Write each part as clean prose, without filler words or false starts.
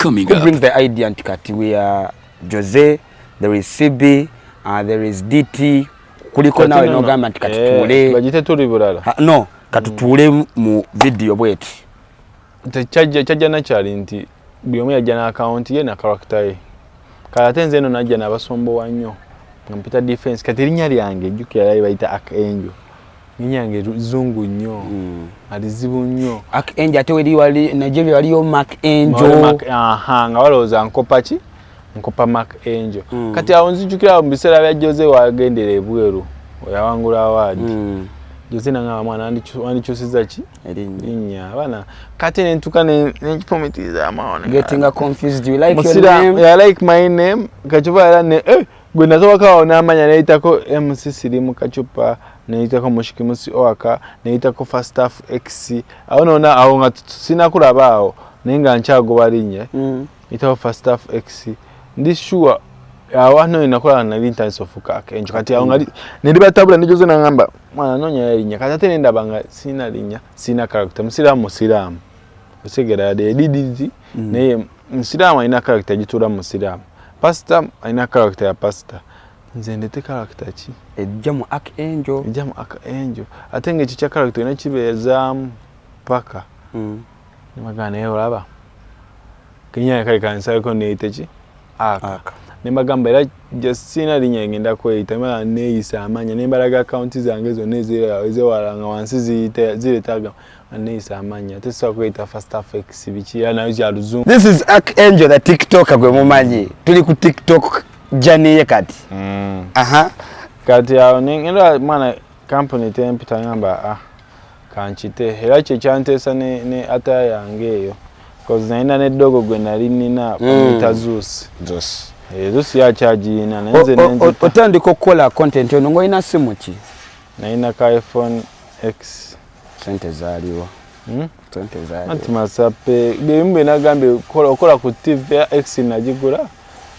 Coming Who up. brings the idea nti kati we are Jose, there is CB, there is DT, kuliko nawe nogamba nti kati tuule? Bagite tuli bulala. Ha, no, katutuule mu video bweti. Tekyajja, kyajja nakyali nti buli omu yajja n'akawunti ye na character ye. Kale ate nze eno najja nabasombowa nnyo nga mpita defense. Kati erinnya lyange, jjukira lali bayita Archangel, erinnya lyange zungu nnyo, alizibu nnyo. Archangel, ate weri wali Nigeria waliyo Mark Angel. Aha, nga balowooza nkopa ki, nkopa Mark Angel. Kati awo nzijukira mu biseera bya Jose wagendera ebweru, oyawangula award. Jose nangamba, "Mwana, wandikyusiza ki erinnya." Linnya abaana. Kati nentuka nenkifumitirizamu awo Getting confused, you like your Musira, name. I like my name kachupa. Era ne gwe nasooka awo n'amanya neyitako MC Sirimu Kachupa, neyitako Mushikimusi Oaka, neyitako Fastaf X. Awo nona awo nga sinakulaba awo, naye nga nkyagoba linnya. Yitako Fastaf X. Ndi sure awo ano nakola nali ntandise ofuuka Archangel. Kati awo nga neribatabula ne Jose nangamba, "Mwana, noonyayo erinnya." Kati ate nendaba nga sirina linnya, sirina character. Musiraamu, musiraamu, osigera yadde edididi, naye musiraamu alina character gituula mu musiraamu. Pasita alina character ya pasita. Nze ndete character ki? Ejja mu Archangel. Ejja mu Archangel. Ate nga ekyo kya character olina kibeezaamu paka nemagana. Naye olaba kenya kale kansaleko neyite ki, Aka. Aka. Nembagamba era just sirina linnya ngenda kweyita mala neeyisa amanya. Nembalaga akawunti zange zonna ezewala nga wansi zireetaga nga neeyisa amanya. Ate sisobola kweyita Fastafex biki, era nayo kya luzungu. This is Archangel the TikToker gwe mumanyi. Tuli ku TikTok journey ye kati. Aha. Kati awo nengenda, mwana, kampuni tempita, ngamba, "Ah, kankite." Era kyekyanteesa ne ataya yange eyo, cause nalina neddogo gwe nali nina amuyita Zeus. Zeus. Eh, Zeus yakyagiyina, naye nze nenzita. Otandika okukola content ono ng'olina simu ki? Nalina ka iPhone X. Sente zaaliwo? Hmm? Sente zaaliwo? Anti masape byebimu bye nagambye, okola ku TV ya X. Nagigula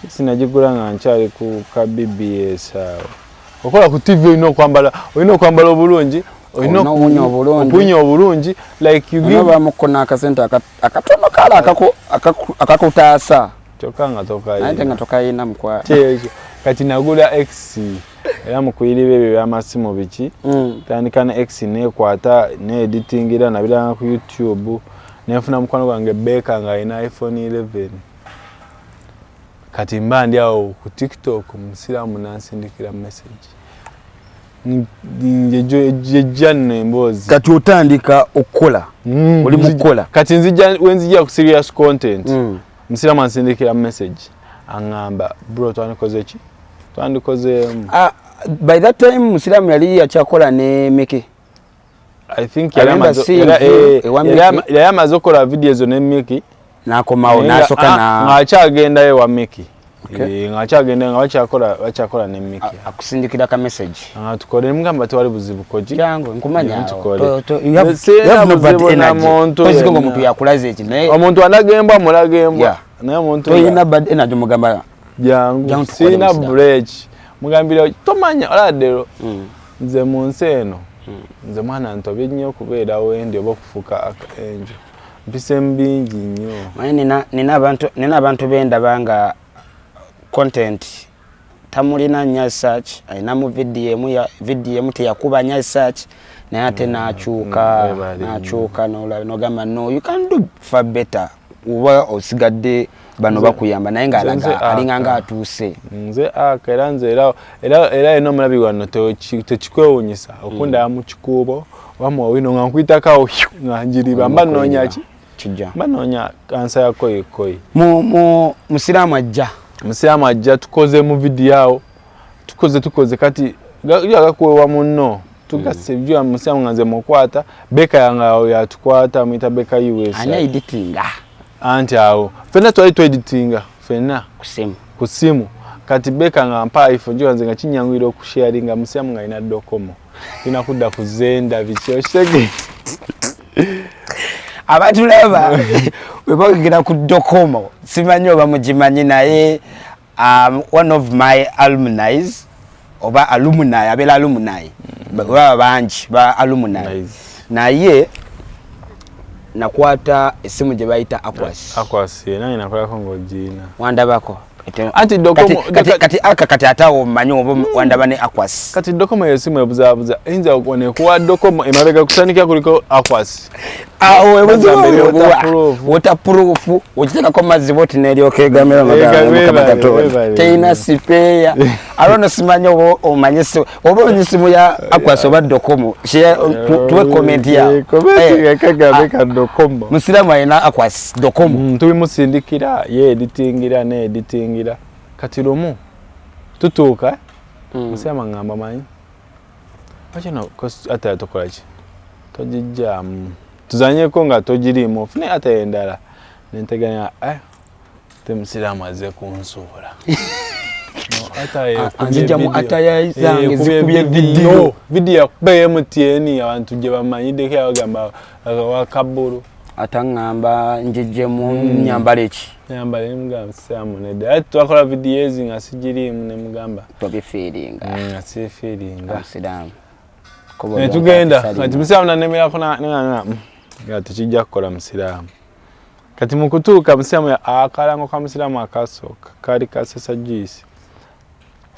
X, nagigula nga nkyali ku ka BBS awo. Okola ku TV olina okwambala obulungi, olina Olina okuwunya obulungi. Okuwunya obulungi, like you give Onabamuko n'akasente akatono kale akakutaasa. Kyokka nga Naye te tokayina. Nga tokayina mukwa. Kyekyo. Kati nagula X era mu kuyiriba ebyo byamasimu biki. Tandika ne X, nekwata ne editingira, nabiranga ku YouTube. Nenfuna mukwano gwange Beka nga alina iPhone 11. Kati mba ndi awo ku TikTok, musiraamu nansindikira message. Jejja nno emboozi. Kati otandika okukola. Oli mu kukola. Kati nzija wenzijja ku serious content. Musiraamu ansindikira message, aŋŋamba, "Bro, twandikoze ki? Twandikozeemu." Ah, by that time musiraamu yali yakyakola ne Miki? I think I remember seeing you ewa Mickey. yali amaze okukola video ezo ne Miki. N'akomawo n'asooka na ng'akyagendayo wa Miki. Okay. Eh, ng'akyagendayo nga bakyakola ne Miki. Akusindikira ka message. Nga tukole, mugamba tewali buzibu koji. Jangu nkumanya awo. Tukole. You have no bad Sirina buzibu na energy. muntu Koziko yenna. ng'omuntu yakulaze eki naye Omuntu andaga embwa, mulaga embwa. Naye omuntu toyina bad energy, mugamba jangu. Jangu tukole. Sirina Musiraamu. break, mugambira tomanya oladdero. Nze mu nsi eno, nze mwana ntobye nnyo okubeerawo endi oba okufuuka enjo, mpise mu bingi nnyo. Manyi nina abantu bendaba nga content tamulina nnyo search, alinamu video emu video emu teyakuba nnyo search, naye ate n'akyuka. Webale. N'akyuka n'ogamba, "No, you can do far better," oba osigadde bano bakuyamba, naye Nze ng'alaga alinga aka. nga atuuse. Nze aka era nze era era eno omulabi wano tekikwewunyisa okundaba mu kikuubo oba mu wino nga nkuyitako awo nga njiriba mba nnoonya ki? Kijja. Mba nnoonya kansa ya koyikoyi. Mu musiraamu ajja. Musiraamu ajja, tukoze mu vidiyo awo, tukoze kati gakuwewa munno tugasse ebyo. Musiraamu nga nze mukwata, Beka yange awo yatukwata, muyita Beka US. Ani editinga? Anti awo ffenna twali tweditinga ffenna. Ku simu? Ku simu. Kati Beka nga mpa iPhone, njiwa nze nga kinyanguyira okusharinga. Musiraamu nga alina Docomo, tulina kudda ku Zenda biki, okitege. Abatulaba we bagera ku Docomo, simanyi oba mugimanyi, naye one of my alumnis oba alumni, abeera alumni, baba bangi ba alumni. Nice. Naye Nakwata esimu gye bayita Aquas. Aquas nange nakolako ng'ogiina. Wandabako. Anti Docomo kati aka kati ate awo mmanyi oba wandaba ne Aquas. Kati Docomo esimu ebuzaabuza, eyinza nekuwa Docomo emabega kutandikira kuliko Aquas. Awo waterproof, okitekako mazzi bwoti neryoka egamira Mukama Katonda, terina sipeeya. Alono simanyi oba omanye oba onye simu ya Aquas oba Docomo, tuwe comment yawo. Musiraamu alina Aquas Docomo. Tubimusindikira, ye editingira ne editingira. Kati lumu tutuuka, musiraamu aŋŋamba manyi lwaki no ate tokola ki, togijjaamu tuzanyeko nga togiriimu ofune ate endala. Nenteganya te musiraamu azze kunsuula. Anzijjamu ataya zange zikubye video. Video yakuba MTN abantu gye bamanyiddeko bagamba wakabulu. Ataŋŋamba njijjemu nyambale ki? Nyambale nemugamba musiraamu nedda. Ate twakola video ezi nga sigiriimu nemugamba. Tobifiiringa. Nga sifiiringa. Musiraamu. Netugenda kati musiraamu nanemerako nga tekijja kukola musiraamu. Kati mu kutuuka musiraamu akalango ka musiraamu akasooka kaali kasesa juice.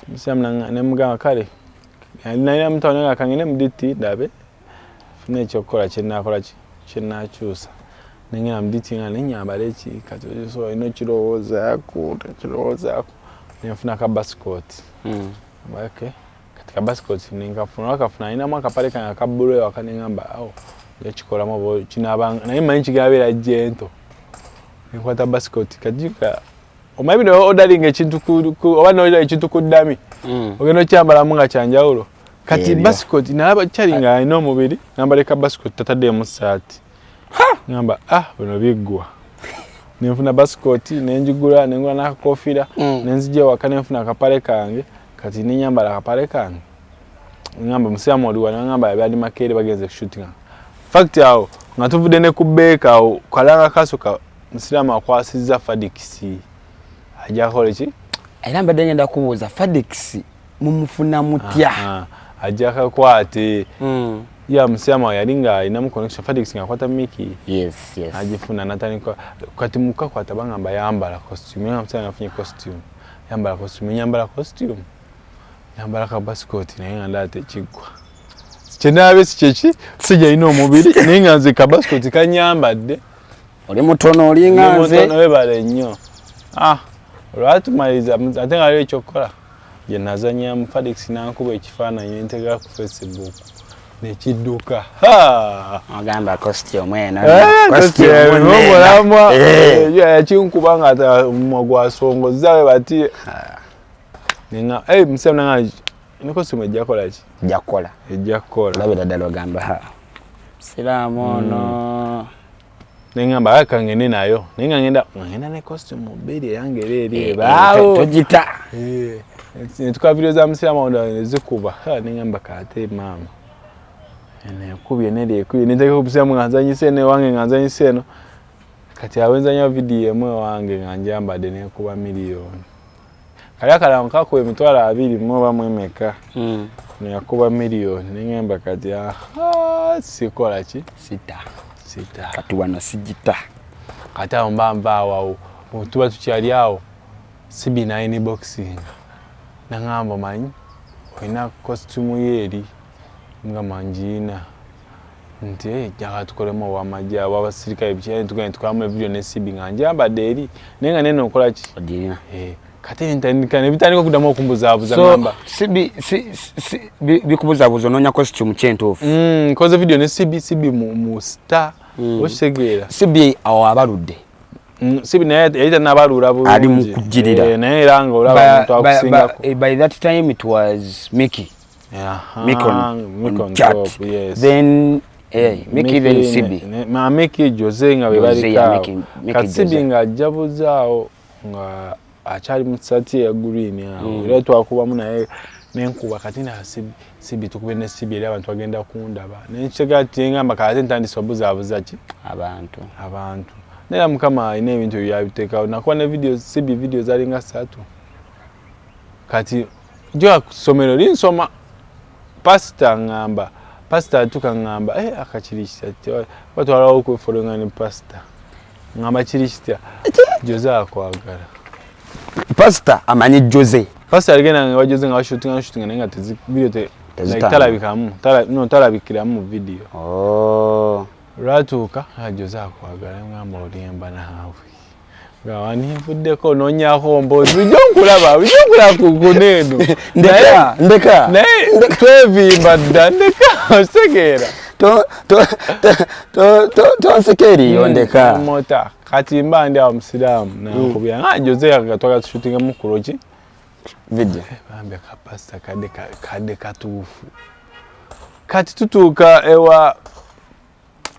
Musiraamu nemugamba kale nalina mutawuni nga kangende mu DT ndabe funa ekyokukola kyenakola kyenakyusa. Nengenda mu DT nga nenyambala eki kati olina okirowoozaako tekirowoozaako nenfuna ka basikoti. Okay. Kati ka basikoti nenkafuna wakafuna alinamu akapale kange aka bbulu ewaka nengamba awo yakikolamu oba kinaabanga naye mmanyi kigabeera gentle. Nenkwata basikoti kajika omanyi bino ordering ekintu oba n'order ekintu ku ddami ogenda okyambalamu nga kyanjawulo. Kati basikoti nalaba kyali nga alina omubiri ngamba leka basikoti tataddeemu ssaati. Ngamba bino biggwa. Nenfuna basikoti nenjigula nengula n'akakofiira nenzija ewaka nenfuna akapale kange. Kati nenyambala akapale kange. Ngamba musiraamu oli wano ngamba yabadde Makerere bagenze kushootinga. Fact awo nga tuvudde ne ku beeka awo kalanga kasooka musiraamu akwasizza Fadix. Ajja kukola ki? Era mbadde ngenda kubuuza Fadix mumufuna mutya? Ajja kakwate. Ya musiraamu yali nga alinamu connection Fadix ng'akwata Mickey. Yes, yes. Agifuna natandika kati mukakwata bangamba yambala costume. Nga musiraamu yafunye costume. Yambala costume, nyambala costume. Yambala ka basikoti naye nga ndaba tekiggwa. Kyenaabe si kyeki sijja alina omubiri naye nga nze ka basikoti kanyambadde. Oli mutono olinga nze. Mutono webale nnyo. Olwatumaliriza ate nga waliwo ekyokukola gye nazanyamu Fadix n'ankuba ekifaananyi ne nteeka ku Facebook nekidduka. Ogamba costume eno. Costume omulamwa. Yakinkuba nga omumwa gwasongozza we bati. Nenga musiraamu nanga ne costume ejja kukola ki? Ejja kukola. Ejja kukola. Olabira ddala ogamba musiraamu ono. Nengamba aka ngende nayo. Naye nga ngenda ne costume bbiri eyange era eri ebaawo. Togita. Netuka video za musiraamu awo ne zikuba. Nengamba kate maama. Nekubye neri ekubye. Nenteeka ku musiraamu nga nzanyisa eno ewange nga nzanyisa eno. Kati awo nzanya video emu ewange nga njambadde nekuba miliyoni. Kali akalango kakuba 20,000 mu oba mu emeka. Neyakuba miliyoni. Nengamba kati sikola ki? Sita. Sita. Kati wano sigita. Kati awo mba nvaawo awo tuba tukyali awo Sibi nine boxing. Nangamba manyi olina costume ye eri nga mangiina nti njagala tukolemu ow'amagye abo abasirikale biki tugenda tukolamu video ne Sibi nga njambadde eri naye nga nene okola ki? Ogirina. Kati ntandika ne bitandika okuddamu okumbuzaabuza ngamba. Sibi bikubuzaabuza onoonya costume ki entuufu? Nkoze video ne Sibi, Sibi mu star okitegeera. Sibi awo abaludde. Sibi naye yali tannabaluula bulungi. Ali mu kujjirira. Naye era nga olaba omuntu akusingako. By that time it was Mickey. Mickey on chat. Top, yes. Then Mickey then Sibi. Mickey Jose nga be baliko awo. Kati Sibi nga ajja buzaawo nga akyali mu ssaati ya green awo. Era twakubamu naye nenkuba kati na Sibi tukube ne Sibi era abantu bagenda kundaba. Nenkitega nti ngamba kati ntandise obuzaabuza ki? Abantu. Abantu. Naye Mukama alina ebintu byabiteekawo. Nakuba ne video Sibi video zalinga 3. Kati nja ku ssomero linsoma pasita ngamba Pastor atuka ngamba eh akakiri kitya batwalawo okwefollowinga ne pastor. Ngamba kiri kitya Jose akwagala. Pastor amanyi Jose. Pastor aligenda nga Jose nga shooting shooting naye nga tezi video te like talabikamu tala no talabikiramu mu video. Oh. Lwatuuka Jose akwagala ngamba olimba naawe. Nga wani nvuddeko noonyako mboozi bulijjo nkulaba bulijjo nkulaba ku kuno eno. Ndeka ndeka. Naye twevimba dda ndeka okitegeera. Tonseka eriyo ndeka. Mota kati mba ndi awo musiraamu nankubira nga Jose nga twagala tushutingamu ku lodge. Video. Bambi akapasita kadde kadde katuufu. Kati tutuuka ewa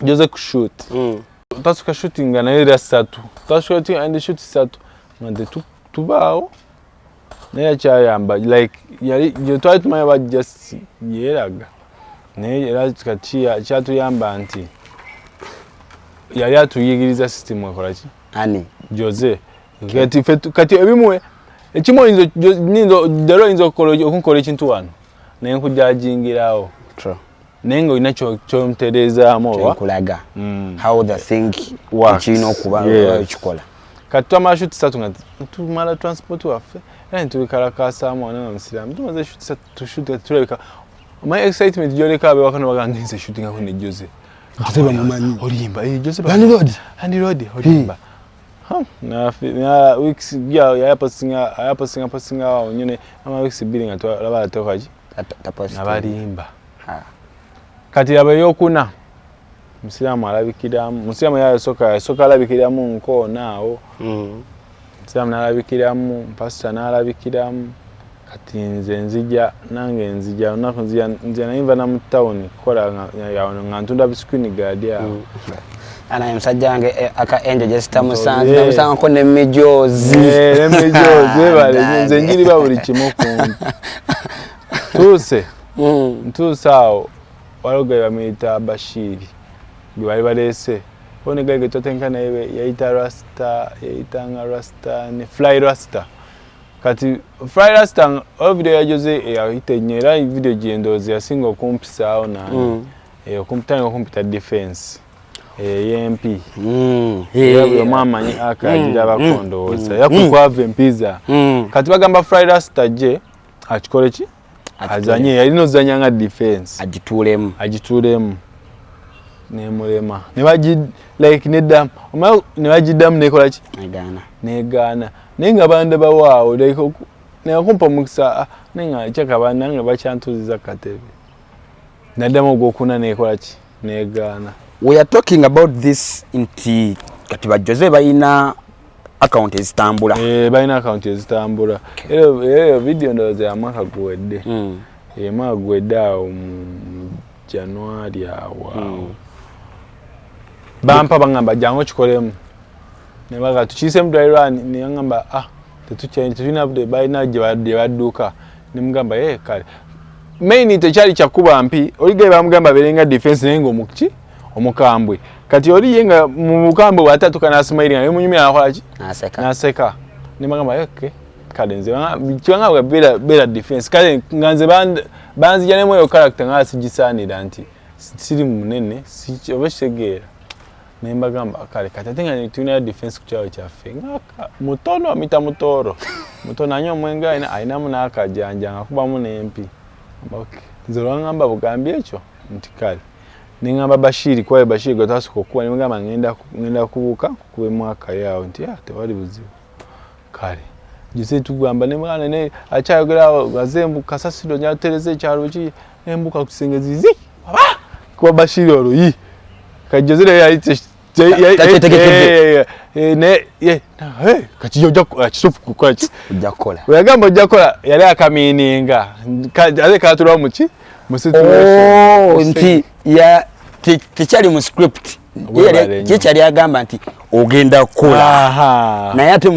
Jose ku shoot. Twasuka shootinga naye era ssatu. Twasuka and shoot ssatu nga tubaawo naye akyayamba like yali gye twali tumanyi ba just yeeraga naye era kati kyatuyamba nti yali atuyigiriza system ekola ki. Ani? Jose. Kati ffe kati ebimu ekimu oyinza ddala oyinza okunkola ekintu wano naye nkujajingirawo. True. Naye nga olina kyomutereezaamu oba nkulaga how the thing works. Kirina okuba kikola. Kati twamala shoot ssatu nga tumala transport waffe era netubikalakasaamu wano nga musiraamu tumaze shoot ssatu tushoot tulabika omanyi excitement gyoleka abewaka nobagamba ngenze shootingako ne Jose. Ate bamumanyi. Olimba eh Jose Landlord. Landlord olimba. Na weeks ya yapostinga yapostinga postinga awo nyine ama weeks 2 nga twalaba atoka ki nabalimba. Kati aba eyokuna musiraamu alabikiramu musiraamu yasoka yasoka alabikiramu nkoona awo. Musiraamu n'alabikiramu pastor n'alabikiramu kati nze nzija nange nzija olunaku nzija nzija naye nva na mu town kukola nga ntunda biscreen guard awo. Ana musajja wange aka Angel Jessica Musanze namusanko ne mijozi. Ne mijozi ebale nze njiriba buli kimu kumpi. Tuuse. Ntuuse awo waliwo gwe bamuyita Bashiri gwe bali baleese. Ono gwe gwe twatenka naye yayita Rasta yayitanga Rasta ne Fly Rasta. Kati Fly Rasta oyo video ya Jose eyayita ennyo era video gye ndowooza yasinga okumpisaawo nange. Okumpita okumpita defense. Ey'empi. Era buli omu amanyi akagirabako ndowooza. Era kwe kwava empiza. Kati bagamba Fly Rasta gye akikole ki? Azanye yalina ozanya nga defense. Agituulemu. Agituulemu. Nemulema. Ne bagi like neddamu. Omanyi ne bagiddamu nekola ki? Negaana. Negaana. Naye nga bandaba waawo like naye okumpa omukisa naye nga kyaka bannange bakyantuuziza ku katebe. Naddamu ogwokuna nekola ki? Negaana. We are talking about this nti kati ba Jose balina account ezitambula. Balina account ezitambula. Era video ndowooza ya mwaka guwedde. Mwaka guwedde awo mu January awo awo. Bampa bangamba jangu okikolemu. Ne baga tukiisemu dry run ne bangamba tetulina budde balina gye badduka. Ne mugamba kale. Main tekyali kyakuba mpi oli bamugamba abeere nga defense naye ng'omuki omukambwe. Kati oli ye nga mu bukambwe bw'atatuuka n'asimayiringa naye munyumira akola ki? N'aseka. N'aseka. Ne bagamba okay. Kale nze kibanga beera defense. Kale nga nze banzija ne mweyo character nga sigisaanira nti siri munene oba kitegeera. Ne mbagamba kale kati ate nga tulina defense ku kyalo kyaffe nga mutono amuyita Mutooro. Mutono anywa omwenge alinamu n'akajanja ng'akubamu n'empi. Okay. Nze olwangamba bugambi ekyo nti kale. Ne ŋŋamba Bashiri kuba Bashiri gwe twasooka okukuba ne mugamba ngenda kubuuka nkukubemu akayo awo nti tewali buzibu. Kale. Jose tugamba ne mwana ne akyayogera awo aze mbu kasasiro nyatereza ekyalo ki ne mbuka ku kisenge zizi. Kuba Bashiri oluyi. Ka Jose naye yali Takyetegekedde. Ne ye kati ojja kituufu kukola ki? Ojja kukola. Bwe yagamba ojja kukola yali akamiininga. Ate kaatulwa mu ki? Mu situation. Oh, nti ya tekyali mu script. Webale nnyo. Ye kyali agamba nti ogenda kukola. Naye ate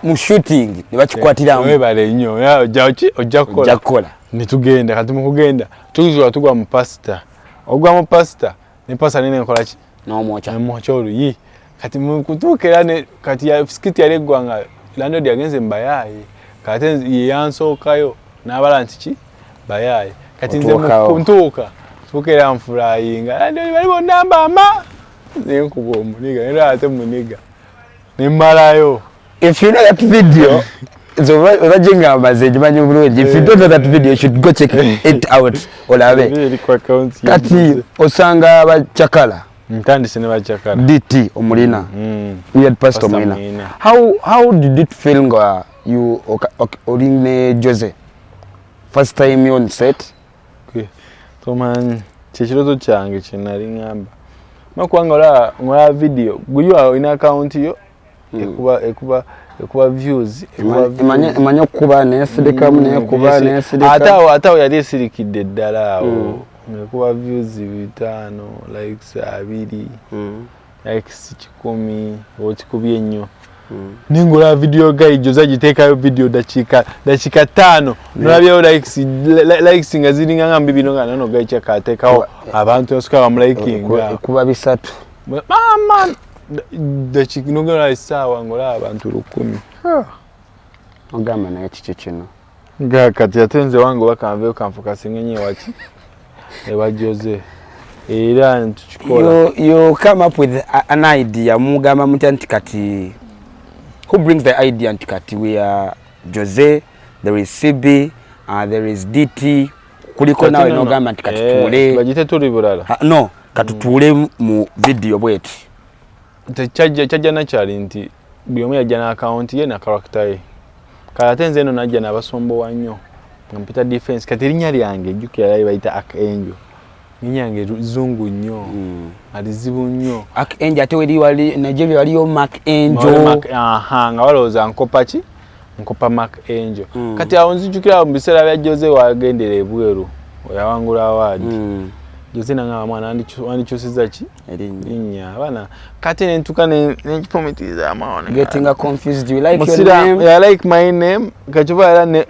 mu shooting ne bakikwatiramu. Webale nnyo. Ya, ojja ki? Ojja kukola. Ojja kukola. Ne tugenda kati mu kugenda tuzula tugwa mu pastor. Ogwa mu pastor ne pastor nene nkola ki? N'omwokya. N'omwokya oluyi. Kati mu kutuuka era ne kati ya skit yali eggwanga landlord yagenze mu bayaaye. Kati ye yansookayo n'abala nti ki? Bayaaye. Kati nze mu Otuukawo. ntuuka. Fuka era nfulayinga bali bonna mbama nenkuba omuniga era ate muniga nemmalayo. If you know that video, so oba nze ngimanyi bulungi. If you don't know that video, you should go check it out olabe. Eri ku account ya Kati osanga abacakala. Ntandise ne bacakala. DT omulina. We had Pastor Pastor Mwina. Mwina. How did it feel nga you oli ne Jose first time you on set? Okay. Tomanyi kyekiroto kyange kyenali ŋŋamba makubanga olaba ngolaba video guyo olina account yo ekuba views, ekuba views. Emanye okukuba nesirikamu nekuba nesirika. Ate awo yali esirikidde ddala awo ngekuba views 500, likes 20, likes 100 okikubye ennyo. Naye ngolaba video guy Jose agiteekayo video dakiika 5 nolabyayo likes nga ziringa nga mbibino nga nono guy kyakateekawo abantu basuka bamulikinga. Ekuba 300. Mama, dakiika nogenda essaawa ngolaba abantu 1000. Ogamba naye kiki kino? Nga kati ate nze wange oba kanveyo kanfokasinga nnyo ewaki ewa Jose era ntukikola. You come up with an idea, mugamba mutya nti kati who brings the idea nti kati we are Jose, there is CB, there is DT, kuliko nawe nogamba nti kati tuule bagite tuli bulala. Ha, no, katutuule mu video bweti? Tekyajja kyajja nakyali nti buli omu yajja n'akawunti ye na character ye. Kale ate nze eno najja nabasombowa nnyo nga mpita defense. Kati erinnya lyange jjukira lali bayita Archangel, erinnya lyange zungu nnyo nga lizibu nnyo. Archangel, ate weri wali Nigeria waliyo Mark Angel. Aha, nga balowooza nkopa ki, nkopa Mark Angel. Kati awo nzijukira mu biseera bya Jose wagendera ebweru oyawangula award. Jose nangamba, mwana wandikyusiza ki erinnya. Linnya abaana kati nentuka nenkifumitirizamu awo Getting confused, you like your Musira, name. Yeah, I like my name. Kachupa era ne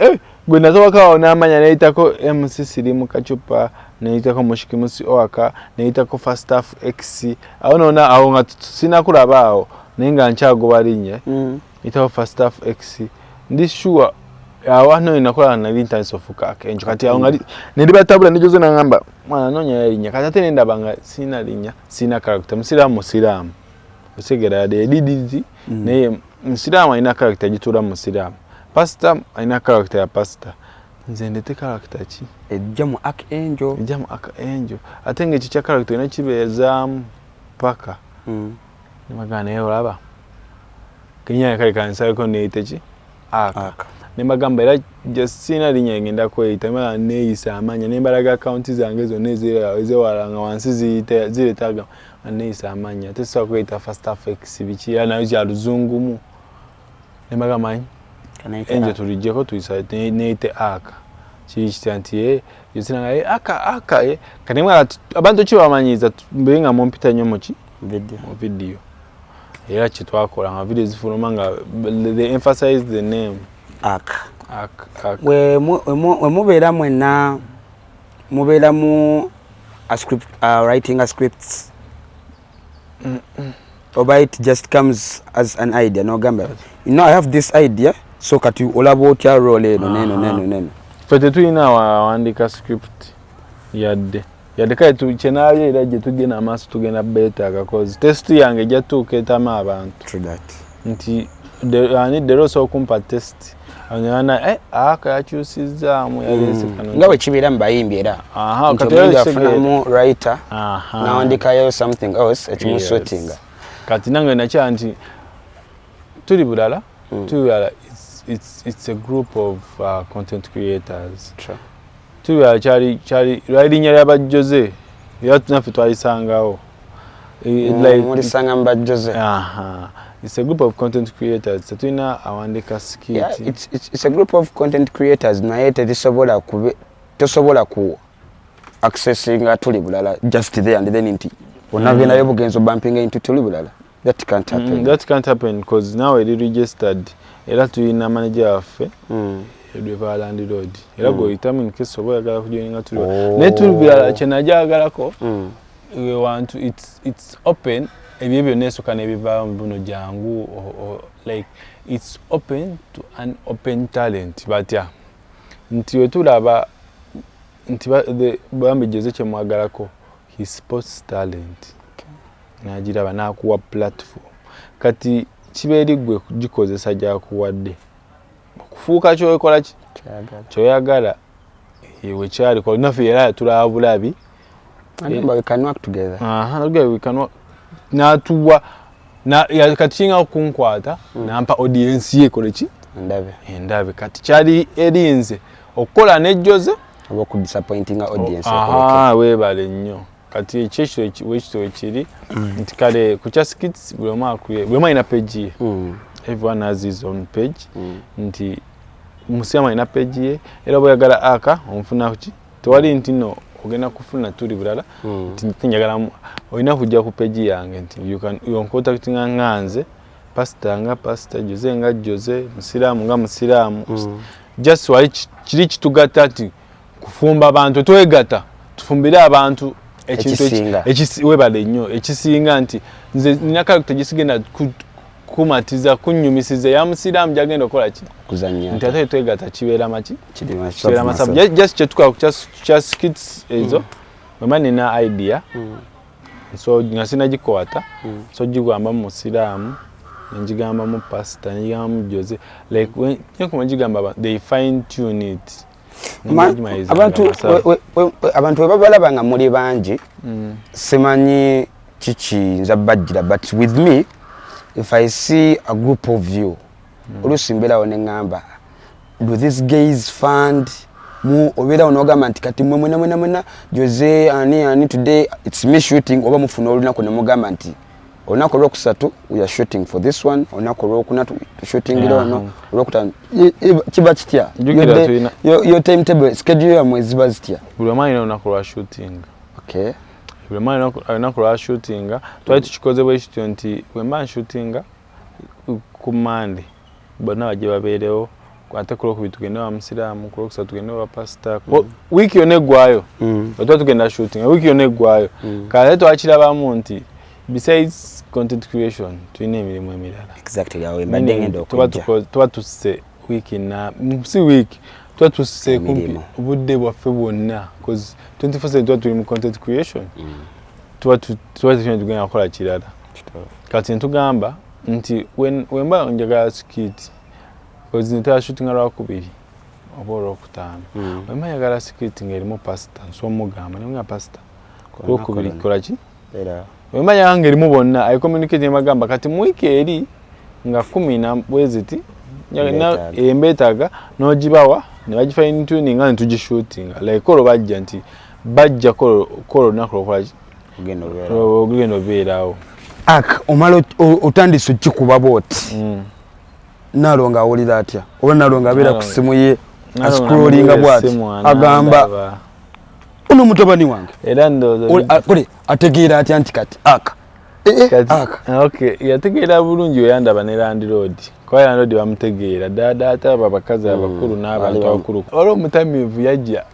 gwe nasooka awo n'amanya neyitako MC Sirimu Kachupa, neyitako Mushikimusi Owaka, neyitako Fastaf X. Awo nona awo nga sinakulaba awo naye nga nkyagoba linnya. Yitako Fastaf X. Ndi sure awo ano nakola nali ntandise ofuuka Archangel. Kati awo nga ne libatabula ne Jose nangamba mwana noonya erinnya. Kati ate nendaba nga sirina linnya, sirina character. Musiraamu musiraamu. Otegeera yadde edididi naye musiraamu alina character gituula mu musiraamu. Pastor alina character ya pastor. Nze ndete character ki? Ejja mu Archangel. Ejja mu Archangel. Ate ng'ekyo kya character olina kibeezaamu paka. Nemagamba naye olaba. Kenya kale kansaleko neeyite ki? Aka. Aka. Ne mbagamba era just sirina linnya ngenda kweyita mala neeyisa amanya ne mbalaga akawunti zange zonna ezewala nga wansi zireetaga nga neeyisa amanya ate sisobola kweyita Fastaf X biki era nayo kya luzungumu. Ne mbagamba manyi Angel tulijjeko tuyisa neeyite Aka. Kiri kitya nti Jose nanga Aka Aka kati mbagamba abantu ki bamanyiiza mbe nga mumpita nnyo mu ki? Video. Mu video. Era kye twakola nga video zifuluma nga they emphasize the name. Aka. Aka, Aka. We mubeera mwenna mubeera mu a script, writing a scripts oba it just comes as an idea nogamba, you know, I have this idea, so kati olaba otya role eno neno neno neno? Ffe tetulina wawandika script yadde yadde kale kyenabye era gye tugenda amaaso tugenda beetaaga cause test yange ejja tuuka etama abantu. True that. Nti ani dero osobola okumpa test ana aka yakyusizzaamu yaleese kano. Nga bwe kibeera mu bayimbi era nti kati omuyimbi era kitegeera. afunamu writer nawandikayo something else ekimusuitinga. Yes. Kati nange nakya nti tuli bulala. Tuli bulala it's a group of content creators. True. Tuli bulala kyali lwali linnya ly'abajjoze era naffe twalisangawo. Like, mulisanga mu bajjoze. Aha. It's a group of content creators. Tetulina awandika skit. Yeah, it's a group of content creators naye terisobola kube tosobola ku accessinga tuli bulala just there and then nti onagendayo bugenzi bumping into tuli bulala. That can't happen. That can't happen because now eri registered era tulina manager waffe edweva landlord era gweoyitamu in case oba oyagala kujoininga tuli. Naye tuli bulala kyenajagalako we want to, it's open ebyo byonna esooka n'ebivaamu buno jangu like it's open to an open talent batya nti wetulaba Nti bambi Jose kyemwagalako, he sports talent nagiraba n'akuwa platform. Kati kiba eri ggwe kugikozesa gyakuwadde okufuuka kyokola ki kyoyagala. Wekyali naffe era tulaba bulabi. We can work together. We can work. Natuwa kati kinga kunkwata nampa audience ye ekole ki endabe. Endabe. Kati kyali erinze okukola ne Jose oba okudisappointinga audience. Weebale nnyo. Kati ekyo wekito wekiri nti kale ku kya skits buli omu akwiye, buli omu alina page ye. Everyone has his own page. Nti musiramu alina page ye, era bweyagala aka onfuna ki tewali nti no ogenda kufuna tuli bulala nti njagala olina kujja ku page yange nti you can you contact nga nze pastor, nga pastor Jose, nga Jose musiraamu, nga musiraamu. Just wali kiri kitugatta nti kufumba abantu, twegatta tufumbire abantu ekintu webale nnyo ekisinga. Nti nze nina character gisigenda kumatiza kunyumisiza ya musiraamu gyagenda okukola ki nti ate twegatta kibeera maki kibeera masabu. Just kyetukola ku kya skits ezo, wemba nina idea so nga sinagikwata so gigambamu musiraamu, nengigambamu pastor, nengigambamu Jose, like nkuma ngigamba they fine tune it. Abantu bwe babalaba nga muli bangi, simanyi kikiyinza bajjira, but with me, if I see a group of you, oluusi mbeerawo ne ŋŋamba, do these guys fund mu? Obeerawo n'ogamba nti kati mwe mwena mwena mwena, Jose, ani ani, today it's me shooting, oba mufuna olunaku ne mugamba nti olunaku olwokusatu we are shooting for this one, olunaku olwokuna tushootingira ono, olwokutaano kiba kitya? Your timetable, schedule yammwe ziba zitya? Buli omu alina olunaku lwa shooting. Okay. Buli omu alina olunaku lwa shootinga. Twali tukikoze bwe kityo nti bwe mba nshootinga ku Mande, bonna bajje babeerewo, ate ku lwokubiri tugende wa musiraamu, ku lwokusatu tugende wa pasita, wiiki yonna eggwayo. Bwe tuba tugenda shooting, wiiki yonna eggwayo. Kale twakirabamu nti besides content creation tulina emirimu emirala. Exactly, awo mbadde ngenda okujja. Tuba tusse wiiki na si wiiki, tuba tusse kumpi obudde bwaffe bwonna, cause 24/7 tuba tuli mu content creation. Tuba tetulina tugenda kukola kirala. Kati ntugamba nti wemba njagala skit, cause ntera shootinga lwakubiri oba olwokutaano, wemba njagala skit ng'erimu pasita, nsobola mugamba nemugamba, "Pasita, lwokubiri kola ki?" Wemba njagala ng'erimu bonna, I communicate nemagamba kati mu wiiki eri nga 10 na bweziti embeetaaga, n'ogibawa ne bagifine tuning nga netugishootinga. Like olwo bajja nti bajja kola olunaku lwokolaki ogenda obeerawo. Ak omala otandise okikuba bwoti, Nalongo awulira atya? Oba Nalongo abeera ku simu ye ascrollinga bwati agamba, "Ono mutabani wange"? Era ndowooza Kole ategeera atya nti kati aka aka? Okay, yategeera bulungi weyandaba ne landlord, kuba landlord bamutegeera ddala ate abo abakazi abakulu n'abantu abakulu. Waliwo omutamiivu yajja.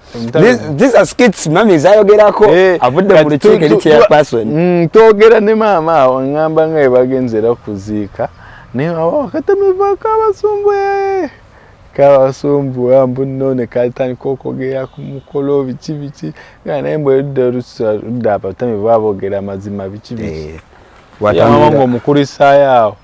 These are skits mami zayogerako, avudde mu lukiiko eri chairperson. Twogera ne maama awo, ŋŋamba nga bwe bagenze era okuziika, naye awo akatamiivu akabasumbwe kabasumbuwa mbu nno ne katandika okwogera ku mukolo biki biki, nga naye mbwe ludda ludda abatamiivu baba boogera amazima biki biki. Mama ng'omukulisaayo awo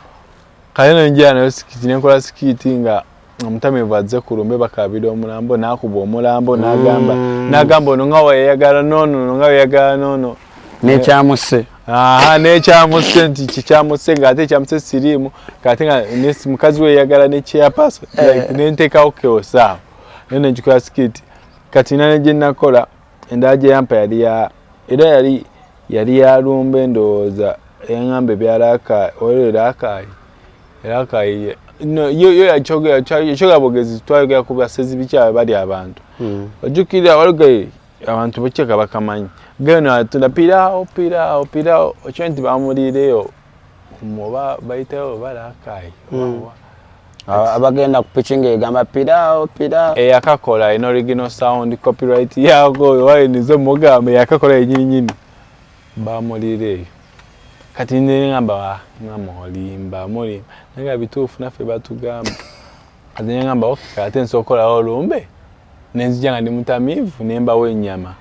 kale nenjira nayo skit, nenkola skit nga omutamiivu azze ku lumbe bakabira omulambo, n'akuba omulambo n'agamba n'agamba ono nga weyagala noono, ono nga weyagala noono. Nekyamuse. Aha, nekyamuse nti kikyamuse ng'ate ekyamuse siriimu, kate nga mukazi we yeyagala ne chairperson, like nenteekawo chaos awo naye negikola skit. Kati nina ne gye nakola endala gye yampa yali ya era yali ya lumbe, ndowooza yaŋŋamba ebyalaka olwo erakayi erakayi no yo yakyogera bwogezi. Twayogera ku basezi biki abo bali abantu ojjukira waliwo abantu bakyeka bakamanyi geno atunda piraawo piraawo piraawo, okimanyi nti bamuliireyo oba bayitayo oba lakayi. Abagenda ku piki ng'egamba piraawo piraawo. Eyakakola ina original sound copyright yako wayiniza omugamba eyakakola yenyini nyini bamuliireeyo. Kati nengamba ngamba olimba mulimba, naye nga bituufu naffe batugamba. Kati nengamba okay, ate nsobola okukolawo olumbe. Nenzija nga ndi mutamiivu, nembawo ennyama,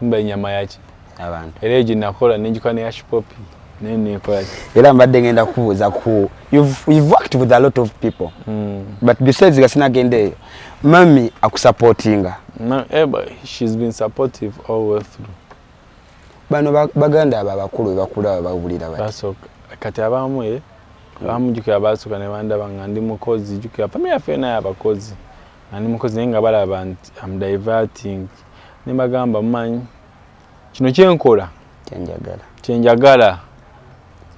mba ennyama yaki abantu. Era egyo nakola, nenjikola ne Hushpuppi, naye nekola ki. Era mbadde ngenda kubuuza ku you've worked with a lot of people, but besides nga sinagenda eyo, mami akusupportinga? No, eh, but she's been supportive all the way through. Bano baganda abo abakulu bebakulaba bawulira bati? Basooka kati abamu, abamu jjukira basooka ne bandaba nga ndi mukozi. Jjukira family yaffe naye abakozi, nga ndi mukozi, naye nga balaba nti am diverting, ne bagamba, mumanyi kino kyenkola, kyenjagala. Kyenjagala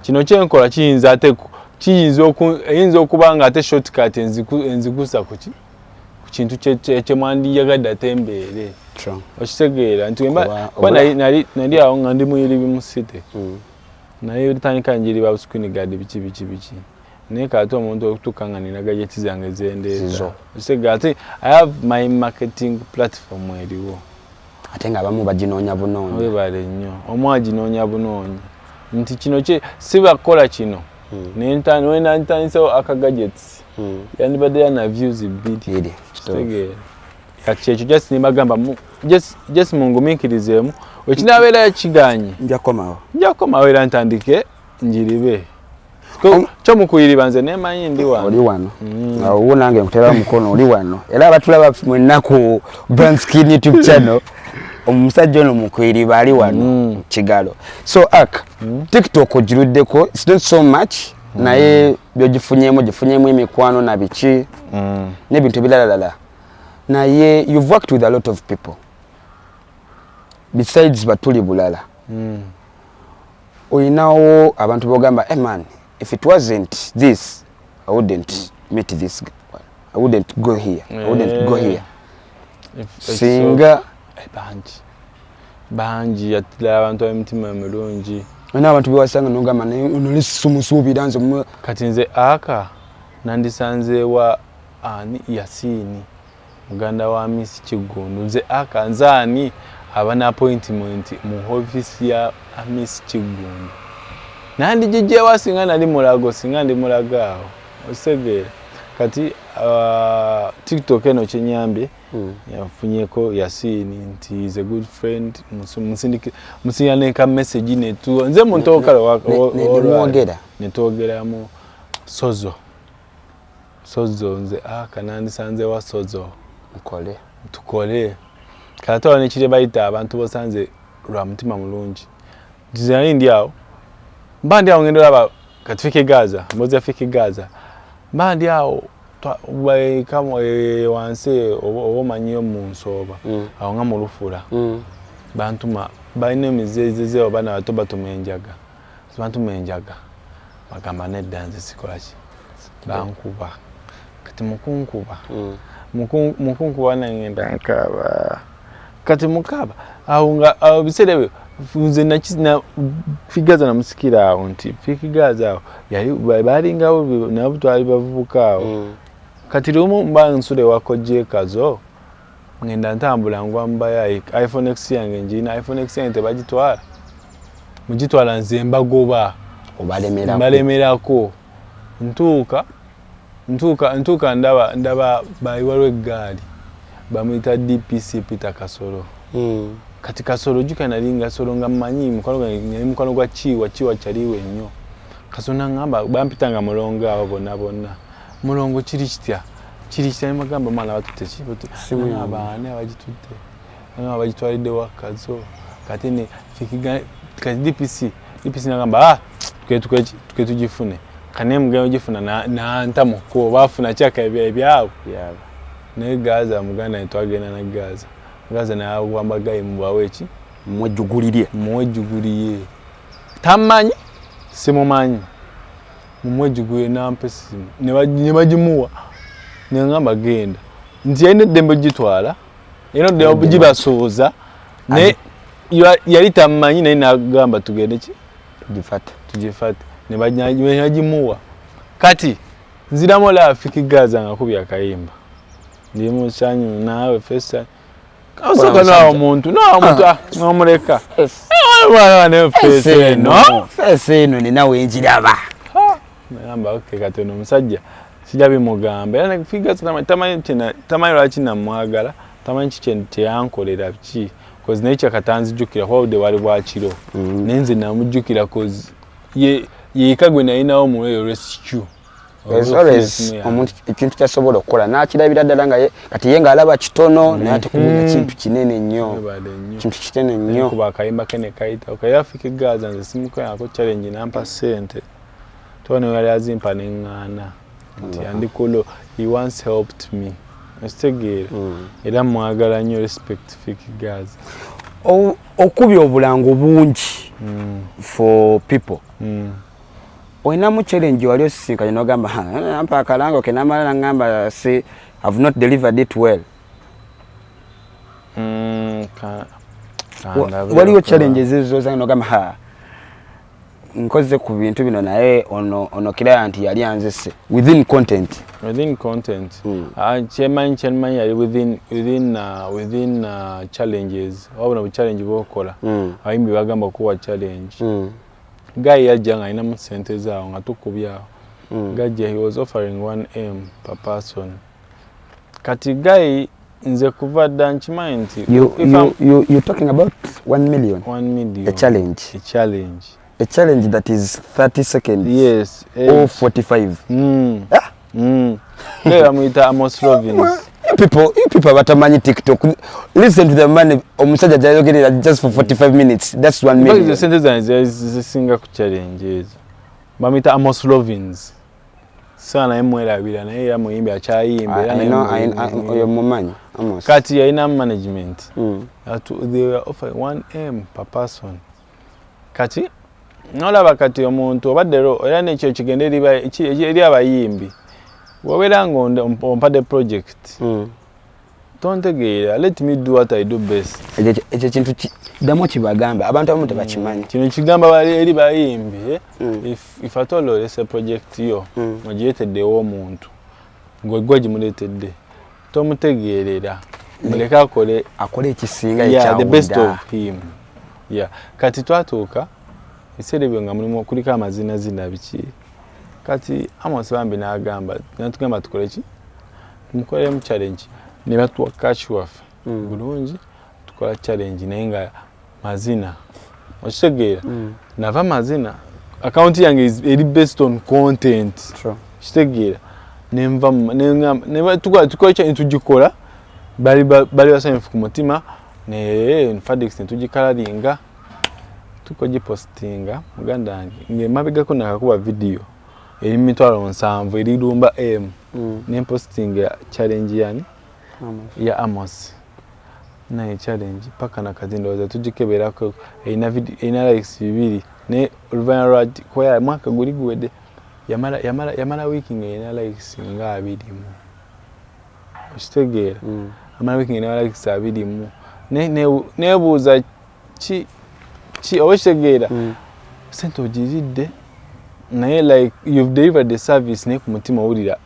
kino kyenkola kiyinza ate kiyinza eyinza okuba nga ate shortcut enzigusa ku ku kintu kyemwandiyagadde ate mbeere. Okitegeera nti kuba nali awo nga ndi muyiribi mu city, naye tandika njiriba screen guard, biki biki biki, naye kate omuntu okutuuka nga nina gadget zange zendeeta. Zizo. Okitegeera, ate I have my marketing platform eriwo. Ate nga abamu baginoonya bunoonya. Webale nnyo. Omu aginoonya bunoonya nti kino kye sibakukola kino, nentandisewo aka gadgets, yandibadde yana views 2. Iri. Kitegeera, kati kyekyo just nibagamba just mungumiikirizeemu, wekinaabeera kiganye, nja kukomawo. Nja kukomawo era ntandike njiribe. Kyomukuyiriba nze nemanyi ndi wano. Oli wano. Awo nange nkutera mukono, oli wano. Era abatulaba mwenna ku Brand Skin YouTube channel, omusajja ono mukuyiriba ali wano. Kigalo. So ak TikTok ogiruddeko, it's not so much, naye byogifunyemu, gifunyemu emikwano na biki n'ebintu ebiralalala, naye you've worked with a lot of people besides batuli bulala. Olinawo abantu bogamba, hey man, if it wasn't this, I wouldn't meet this one, I wouldn't go here, I wouldn't go here. Singa Eh, bangi bangi, yatira abantu ab'emitima emirungi. Olina abantu bewasanga nogamba, naye ono lisumusuubira nze Kati nze aka nandisanzeewa ani? Yasiini muganda wa Miss Kiggundu. Nze aka nze ani aba ne appointment mu office ya Miss Kiggundu? Nandigijjewa singa nali Mulago, singa ndi Mulago awo. Okitegeera, kati TikTok eno kyenyambye, yafunyeko Yasiini nti is a good friend. Musindika neka message netu nze muntu okale Nemwogera. Netwogeramu. Sozo, Sozo, nze aka nandisanze wa Sozo. Mukole. Tukole. Kati awo nekiri bayita abantu bosanze lwa mutima mulungi. Nti nali ndi awo, mba ndi awo, ngenda olaba kati Fik Gaza, mbozi ya Fik Gaza. Mba ndi awo wansi, oba omanyiyo mu nsooba, awo nga mu lufula. Bantuma, balina emizeezeze, abaana bato batuma enjaga, bantuma enjaga, bagamba nedda, nze sikolaki. Bankuba. Kati mukunkuba, mukunkuba, nangenda nkaaba. Kati mukaaba awo nga awo biseera ebyo nze Fik Gaza namusikira awo nti Fik Gaza awo yali balingawo nabo, twali bavubuka awo. Kati lumu mba nsula ewako jekazo, ngenda ntambula, ngwa mbayo iPhone X yange njirina. iPhone X yange tebagitwala, mugitwala nze mbagoba. Obalemerako. Mbalemerako. Ntuuka ndaba waliwo eggaali bamuyita DPC Peter Kasolo. Kati Kasolo, jjuka nali nga Kasolo nga mmanyi mukwano gwange, nali mukwano gwa Kiwa, Kiwa kyaliwe nnyo. Kasolo naŋŋamba, bampita nga mulongo abo bonna bonna, mulongo kiri kitya, kiri kitya? Nemagamba, mwana batutte ki? Simu yange. Abaani abagitutte? Nagamba bagitwalidde wa Kazo. Kati ne kati DPC nagamba, ah, twe tugifune. Kane mugenda ogifuna nanta mu kkubo, baafuna kyaka ebyabwe. Byabwe. Naye Gaza muganda ne twagenda ne Gaza, Gaza nagamba gayi mubawe eki? Mwejugulirye. Muwejugulirye, tamanyi, simumanyi, mumwejugulire, nampa essimu ne bagimuwa, neŋŋamba genda, nti yalina eddembe ogitwala, yalina eddembe ogibasuubuza, naye yali tamanyi, naye nagamba tugende ki? Tugifate. Tugifate. Ne bagimuwa. Kati nziramu olaba Fik Gaza nga kubya akayimba, ndi musanyu naawe fesa osooka nawa omuntu, nawa omuntu, ah, nomuleka face eno. Face eno nina wenjiraba. Nagamba okay, kati ono omusajja sijja bimugamba. Era Fik Gaza tamanyi lwaki namwagala. Tamanyi ki kyeyankolera ki, cause naye kyakatanzijjukira kuba budde bwali bwakiro. Naye nze namujjukira cause ye yeka gwe nalinawo mu eyo rescue. There's always omuntu ekintu kyasobola okukola n'akirabira ddala nga kati ye ng'alaba kitono, naye ate kumenya kintu kinene nnyo. Webale nnyo. Kintu kinene nnyo. Kuba akayimba ke ne kayita okaye Africa Gaza, nze simukoyako challenge, nampa ssente tuba ne yali azimpa neŋŋaana nti andikulo. He once helped me, okitegeera? Era mwagala nnyo. Respect, Fik Gaza. Okubya obulango bungi for people, olinamu challenge wali osisinkanye nogamba, "Ha, nampa akalango ke namala nangamba si have not delivered it well"? Kandabe. Waliwo challenges ezo zange nogamba, "Ha, nkoze ku bintu bino, naye ono client yali anzise within content"? Within content? Ah, kyemanyi yali within challenges, wabona bu challenge bwokola, abayimbi bagamba kuwa challenge. Guy yajja nga alinamu sente zaawo nga tukubyawo. Gajja, he was offering 1M per person. Kati guy, nze kuva dda nkimanyi nti if You're talking about 1 million? 1 million. A challenge? A challenge. A challenge that is 30 seconds? Yes. Or 45? Mm. Ah! Guy bamuyita Amos Robins. You people abatamanyi TikTok, listen to the money omusajja gyayogerera just for 45 minutes. That's 1 In fact, million. Sente zange zali zisinga ku challenge ezo. Bamuyita Amos Lovins, saa naye mwerabira, naye era muyimbi akyayimba era I naye know, muyimbi. Oyo mumanyi Amos. Kati yalina management. They were offering 1M per person. Kati nolaba kati omuntu obadde era nekyo kigenda eri abayimbi, wobeera nga ompadde project, tontegeera, let me do what I do best. Ekyo kintu ddamu kibagamba, abantu abamu tebakimanyi. Kino kigamba bali eri bayimbi, eh? If at all olese project yo, ogireeteddewo omuntu ng'ogwe gimuleetedde, tomutegeerera, muleke akole. Akole ekisinga. Yeah, the best ekyawulira. of him, yeah. Kati twatuuka ebiseera ebyo nga mulimu kuliko amazinazina biki. Kati Amos bambi n'agamba, natugamba tukole ki, tumukolemu challenge, ne batuwa cash waffe bulungi, tukola challenge naye nga mazina, okitegeera? Nava mazina, akawunti yange eri based on content. Kitegeera? Nenva neŋŋamba, tukola challenge, tugikola, bali basanyufu ku mutima ne Fadix, netugikalalinga, tukogipostinga. Muganda wange, ng'emabegako nakakuba video eri 700,000 erirumba m, nempostinga challenge yani ya Amos, naye challenge paka nakati ndowooza tugikeberako erina erina likes 2, naye oluvannyuma lwa kuba mwaka guli guwedde, yamala wiiki nga erina likes nga 20, okitegeera? Amala wiiki nga erina likes 20. Nebuuza ki ki, oba okitegeera? Sente ogiridde, naye like you've delivered the service, naye ku mutima owulira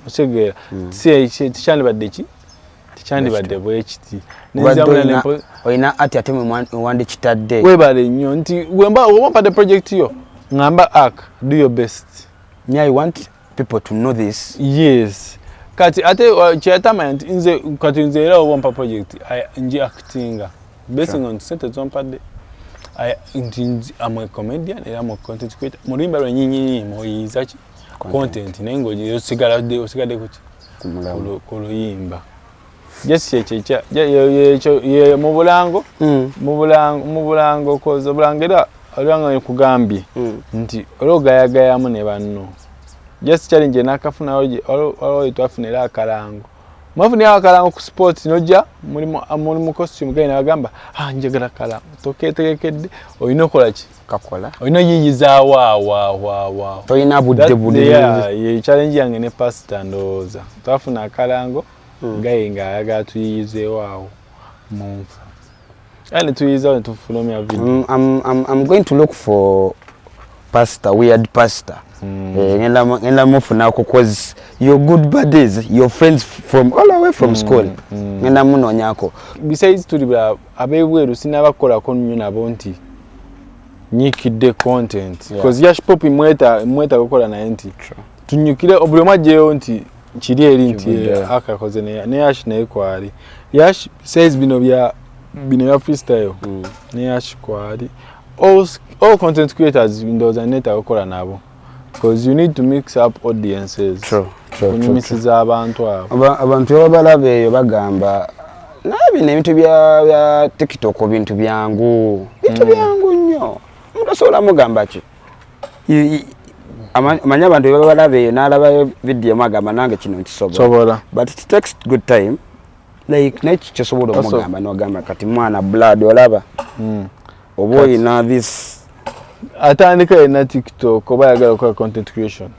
okitegeera? Si tekyandibadde ki, tekyandibadde bwe kiti. Obadde Nenziramu olina ati ate mwe wandikitadde. Webale nnyo nti wemba oba mpadde project yo, ngamba ak do your best. Me, I want people to know this. Yes. Kati ate kyeyatamanya nti nze kati nze era oba ompa project nji actinga basing on sente zompadde. Nti am a comedian era am a content creator. Mu luyimba lwenyinyinyi muyiiza ki? Content, naye ng'osigadde osigadde kuki? Ku mulamu. Ku luyimba. Just kyekyo ekyo ye mu bulango. Mu bulango koza obulango, era olwanga nkugambye nti olwo ogayagayamu ne banno. Just challenge nakafuna, waliwo twafuna era akalango, mwafunirawo akalango ku sport, nojja muli mu costume, genda bagamba, "Ah, njagala kalango." Toketegekedde, olina okola ki? Kakola. Olina oyiyizaawo awo awo awo awo. Tolina budde bulungi. Ye challenge yange ne pastor, ndowooza twafuna akalango, gaye nga ayagala tuyiyizeewo awo mu nfu, era ne tuyiyizawo ne tufulumya video. I'm going to look for pastor, weird pastor. Eh, ngenda mufunako cause your good buddies, your friends from all away from school. Ngenda munoonyako. Besides tuli ab'ebweru sinabakolako nnyo nabo nti nyiikidde content, because Yash Pop mweta kukola naye nti tunyukire buli omu aggyeyo nti Kiri eri nti Kivuddeyo. akakoze ne Yash naye kwali. Yash says bino bya freestyle ne Yash kwali. All content creators ndowooza neetaaga okukola nabo because you need to mix up audiences, True, true, true, true. kunyumisiza abantu abo. Abantu babalaba eyo bagamba, naye bino ebintu bya TikTok bintu byangu, bintu byangu nnyo. Omuntu osobola mugamba ki? Amanyi abantu bebabalaba eyo n'alabayo vidiyo emu agamba, nange kino nkisobola. Sobola. But it takes good time, like naye kyosobola omugamba n'ogamba kati mwana blood olaba oba oyina this. Atandika yenna TikTok oba ayagala okukola content creation,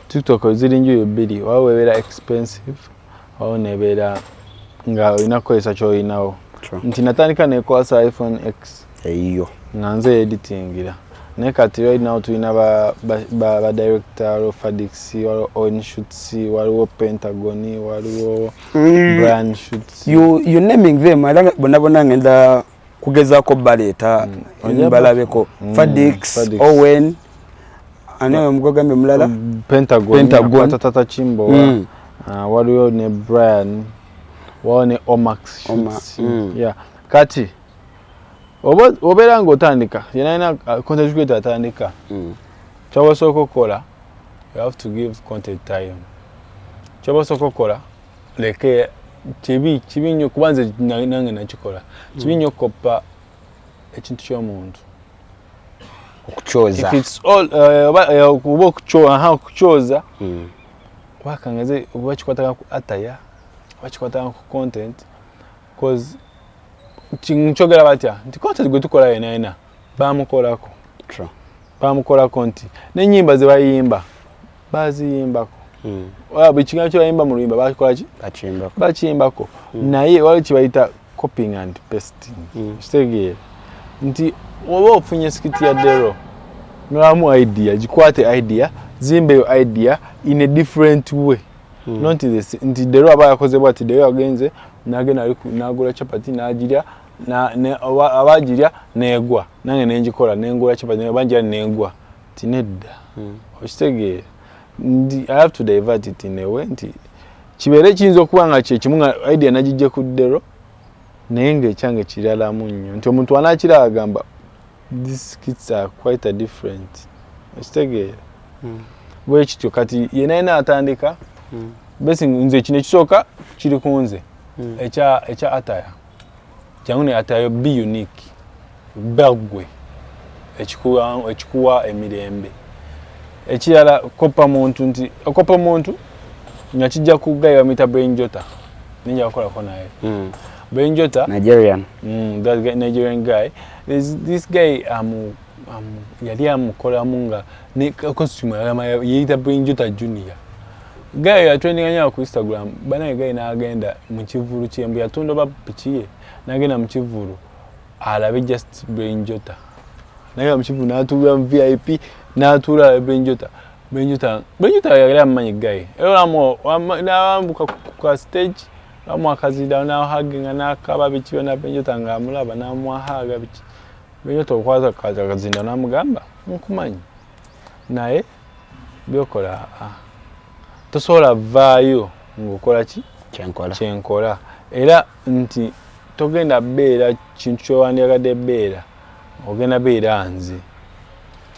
TikTok ziri njuyi bbiri: waba webeera expensive, wawo nebeera nga olina kukozesa kyolinawo. Nti natandika nekwasa iPhone X eyo nga nze editingira, naye kati right now tulina ba director. Waliwo Fadix, waliwo On Shoots, waliwo Pentagon, waliwo Brian Shoots. You naming them, era nga bonna bonna ngenda kugezaako baleeta Ojja balabeko. Fadix, Fadix. Owen, ani oyo omugogambye omulala? Pentagon. Pentagon. Akwata Tata Chimbo. Waliwo ne Brian, waliwo ne Omax Shoots. Yeah, kati oba obeera ng'otandika yenalina content creator atandika, kyoba osooka okukola, you have to give content time. Kyoba osooka okukola, leke kibi, kibi nnyo, kuba nze nange nakikola, kibi nnyo okukoppa ekintu ky'omuntu. Okukyoza. If it's all oba okukyoza, wakangaze oba kikwatagana ku attire oba kikwatagana ku content, cause nkyogera batya nti content gwe tukola yena yena bamukolako. True. Bamukolako nti n'ennyimba ze bayimba baziyimbako. Buli kigambo kye bayimba mu luyimba bakikola ki? Bakiyimbako. Bakiyimbako. Naye waliwo kibayita copying and pasting. Kitegeera nti oba ofunye skit ya Dero nolamu idea, gikwate idea, zimba eyo idea in a different way. Not the, nti Dero aba yakoze bwati, Dero yagenze nagenda nagula chapati nagirya, aba agirya negwa, nange nengikola nengula chapati oba njirya negwa, ti nedda. Okitegeera nti I have to divert it in a way nti kibeere kiyinza okuba nga kyekimu nga idea nagijje ku Dero, naye ngaekyange kiralamu nnyo nti omuntu anakiraba agamba, these skits are quite a different. Okitegeera? Bwe kityo kati yena yena atandika. Basi nze kino ekisooka kiri ku nze ekya attire. Jangu ne attire, be unique, baggwe ekikuwa emirembe. Ekirala, kopa muntu, nti okopa muntu nga kijja ku guy bamuyita Brain Jota, ninja kukolako naye. Brain Jota. Nigerian. That guy, Nigerian guy. There's this guy yali amukolamu nga ne costume agamba yeyita Brain Jota Junior. Guy yatrendinga nnyo ku Instagram. Banaye guy n'agenda mu kivulu kyembu yatunda oba piki ye, n'agenda mu kivulu alabe just Brain Jota. N'agenda mu kivulu n'atuula mu VIP, n'atuula alabe Brain Jota. Brain Jota, Brain Jota yali amumanyi guy. Era olamu n'ayambuka ku ka stage bamu akazida n'ahaginga n'akaba biki byonna. Brain Jota ng'amulaba n'amuhaga biki. Brain Jota okwata akazinda n'amugamba, nkumanyi naye byokola, tosobola vaayo ng'okola ki? Kyenkola. Kyenkola. Era nti togenda beera kintu kyowandyagadde beera, ogenda beera nze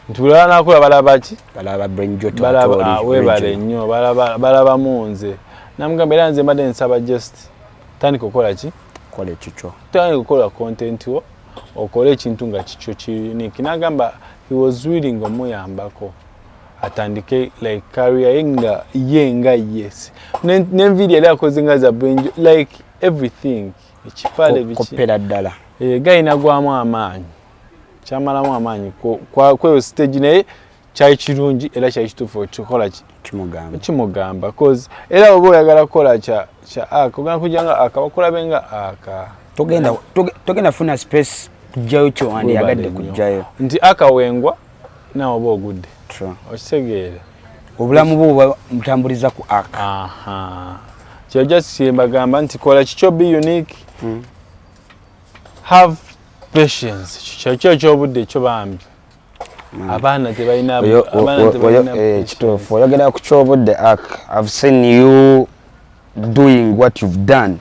nti buli banakola balaba ki? Balaba Brain Jota. Balaba atoli, weebale original. nnyo, balabamu nze. Namugamba era nze mbadde nsaba just tandika okukola ki? Kola ekikyo. Tandika okukola content wo, okole ekintu nga kikyo ki unique. Nagamba he was willing omuyambako atandike like career ye nga ye nga yes, nenviiri yali akoze nga za Brain, like everything, ekipale biki. Kopera ddala. Eh, gayina gwamu amaanyi, kyamalamu amaanyi kweyo stage, naye kyali kirungi era kyali kituufu kikola ki? Kimugamba. Kimugamba, cause era oba oyagala kukola kya aka, ogenda kujja nga aka bakulabe nga aka. Togenda funa space kujjayo kyowandiyagadde Webale nnyo. kujjayo. Nti aka wengwa naawe oba ogudde. True. Okitegeera? Obulamu bwo buba mutambuliza ku aka. Aha, kyo just kyembagamba nti kola kikyo, be unique, have patience, kyekyo ekyobudde ekyo bambi. Abaana tebalina, abaana tebalina. Kituufu, oyogera ku kyobudde. I've seen you doing what you've done.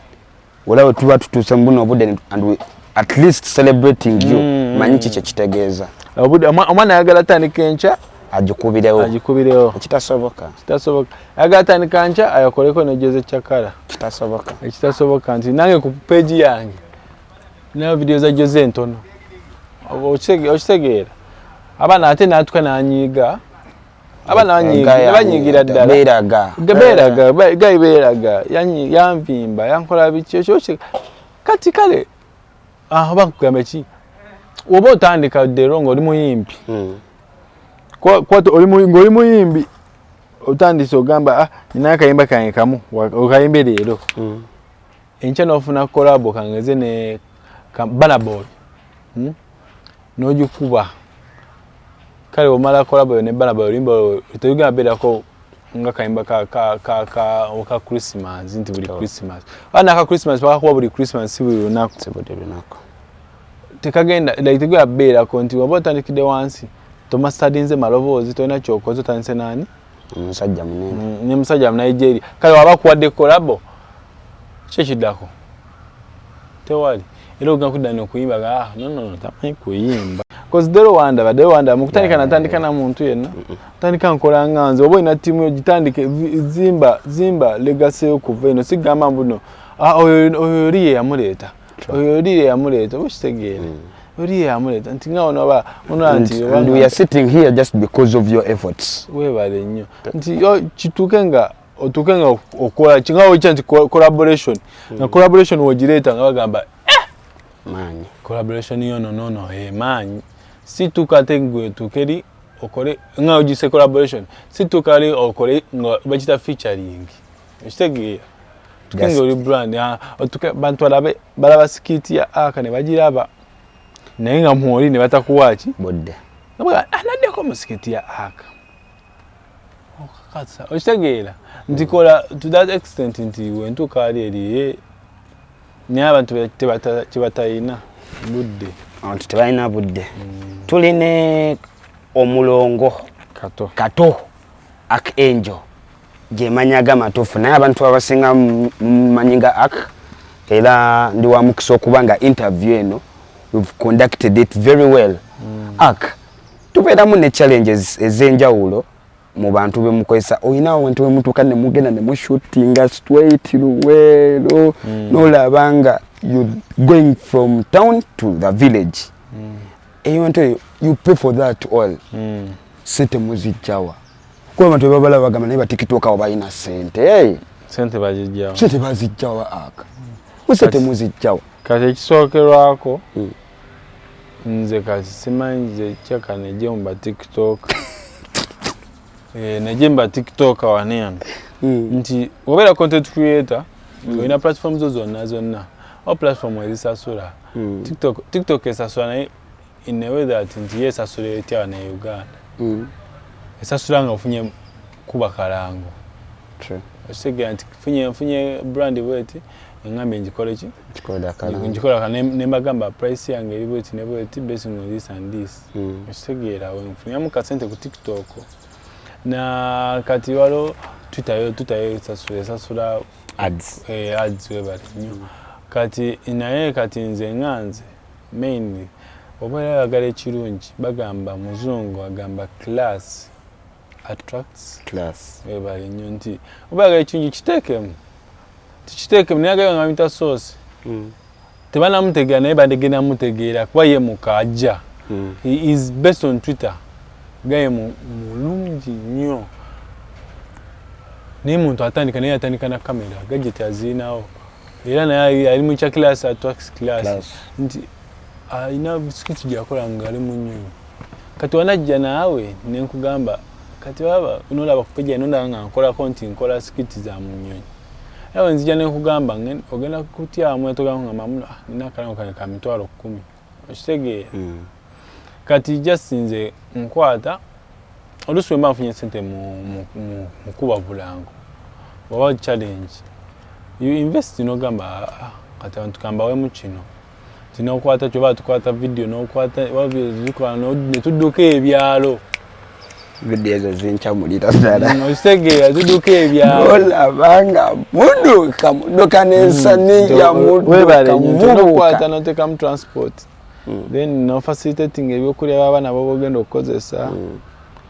Olaba tuba tutuuse mu buno obudde and we at least celebrating you. Manyi ki kyekitegeeza. Obudde, omwana ayagala tandika enkya, agikubirewo, agikubirewo. Ekitasoboka. Kitasoboka. Ayagala tandika nkya, ayokoleko nejeze kyakala. Kitasoboka. Ekitasoboka nti nange ku page yange nayo video za Jose entono. Okitegeera? Abaana ate natuka nanyiiga, abaana banyiigira ddala. Beeraga. Beeraga, gayi beeraga, yanvimba, yankola biki ekyo. Kati kale, oba nkugamba ki, oba otandika dero ng'oli muyimbi, ng'oli muyimbi otandise, ogamba, "Ah, nina akayimba kange kamu," okayimbe leero, enkya n'ofuna collabo kangeze ne Burna Boy, N'ogikuba. Kale omala collabo yo ne Burna Boy, oluyimba olwo terugenda beerako nga kayimba ka Christmas nti buli Christmas. Abaana aka Christmas bakakuba buli Christmas, si buli lunaku. Si buli lunaku. Tekagenda like tegenda beerako nti waba otandikidde wansi, tomasadinze maloboozi, tolina kyokoze, otandise nani? Omusajja munene. Ne musajja mu Nigeria. Kale waba akuwadde collabo, ki ekiddako? Tewali. Era ogenda kudda nokuyimba, ah, no, no, no, tamanyi kuyimba. Cause Dero wandaba, Dero wandaba mu kutandika, natandika na muntu yenna, tandika nkola nga nze. Oba olina ttiimu yo, gitandike, zimba, zimba legacy yo kuva eno. Sigamba mbu no, ah, oyo oli ye yamuleeta, oyo oli ye yamuleeta. Oba okitegeera, oli ye yamuleeta nti nga ono oba ono nti And we are sitting here just because of your efforts. Weebale nnyo. Nti yo kituuke nga otuuke nga okola kinga wekya nti collaboration, nga collaboration wogireeta nga bagamba maanyi. Collaboration yo no, no, no, maanyi. Si tuuka ate gwe otuuke eri okole nga ogise collaboration, si tuuka eri okole nga bakita featuring. Okitegeera? Tuke nga oli brand, ah, otuuke bantu balabe, balaba skit ya aka ne bagiraba, naye nga mwoli ne batakuwa ki? Budde. Nabaga, ah, naddeko mu skit ya aka okakasa. Okitegeera nti kola to that extent nti wentuuka ali eriye, naye abantu kyebatalina budde. Abantu tebalina budde. Tuline omulongo Kato. Kato Archangel, gemanyaga matuufu, naye abantu abasinga mumanyi nga Ark. Era ndi wa mukisa okuba nga interview eno we've conducted it very well. Ark, tubeeramu ne challenges ez'enjawulo mu bantu bemukozesa. Olinawo nti wemutuuka ne mugenda ne mushootinga straight Luweero, nolaba nga you going from town to the village, eyo nto you pay for that all. Sente muzijjawa? Kuba abantu bebabala bagamba, naye batikitoka awo balina sente. Hey, sente bagijjawo. Sente bazijjawa? Aka mu sente muzijjawa? Kati ekisookerwako, nze kati simanyi nze kyaka nejje mu ba TikTok. Eh, nejje mu ba TikTok wano eno, nti obeera content creator, olina platform zo zonna zonna, o platform ezisasula. TikTok esasula, naye in a way that nti ye esasula etya wano e Uganda? Esasula nga ofunye kuba kalango. Okitegeera nti nfunye brand bweti, eŋŋambye ngikole ki? Kikolera kalango. Ngikola ne mbagamba price yange eri bweti ne bweti based on this and this. Okitegeera? Wenfunyamu kasente ku TikTok. Na kati waliwo Twitter, yo Twitter yo esasula Ads. Eh, ads. Webale nnyo. Kati naye kati nze nga nze mainly oba oyagala ekirungi, bagamba muzungu agamba class attracts Class. Webale nnyo. Nti oba oyagala ekirungi, kiteekemu, tikiteekemu, naye agala nga mita source tebanamutegeera, naye bandegenda mutegeera kuba ye mukajja. He is based on Twitter gaye mulungi nnyo, naye muntu atandika, naye atandika na kamera, gadget aziinawo, era naye ali mu kya class attracts class. Class. Nti alina skit gyakola nga ali mu nnyonyi. Kati wanajja naawe nenkugamba, kati baba nolaba ku page nondaba nga nkolako nti nkola skit za mu nnyonyi, era wenzija nenkugamba ogenda kutyamu etogamba nga mamuno, ah, nina akalango kange ka 100,000. Okitegeera? Kati just nze nkwata oluusi wemba nfunye sente mu kuba bulango oba challenge, you invest, nogamba, "Ah, kati abantu kambawemu kino." Tinokwata kyoba tukwata video nokwata wabizikola ne tudduka ebyalo. Video ezo zincamulira ddala. Okitegeera, tudduka ebyalo. Olabanga muduka muduka n'ensaniya Webale muduka nnyo nokukwata mubuuka. Notekamu transport, then no facilitating ebyokulya b'abaana boba ogenda okukozesa.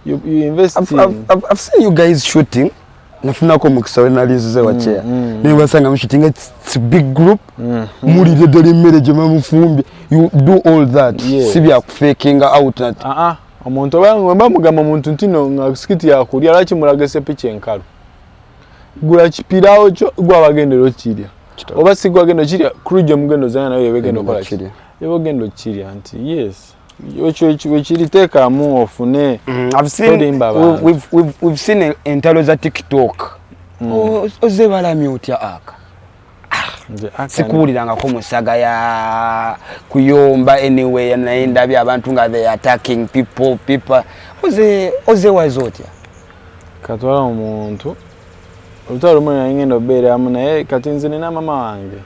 You invest in I've seen you guys shooting. Nafunako omukisa we nalizize wacheya naye basanga mushooting, it's a big group, mulire ddala emmere gye bamufumbye. You do all that? Yes. Si byakufakinga out nati? Ah, ah, omuntu oba mba mugamba omuntu nti no nga skit yakulya, lwaki mulaga esepiki enkalu? Gula kipirawo kyo gwe abagendera okirya, oba si gwe agenda okirya, crew gye mugenda ozanya nayo yebegenda okola ki, yeba ogenda okirya nti yes, ekyo wekiri, teekamu ofune. I've seen, Tolimba abantu. we've seen entalo za TikTok. Ozebalamye otya aka? Nze aka Sikuwulirangako musaga ya kuyomba anyway, naye ndabye abantu nga they attacking people. People oze ozewaza otya? Katwala omuntu olutalo lumu nali ngenda obeeramu naye kati nze nina mama wange,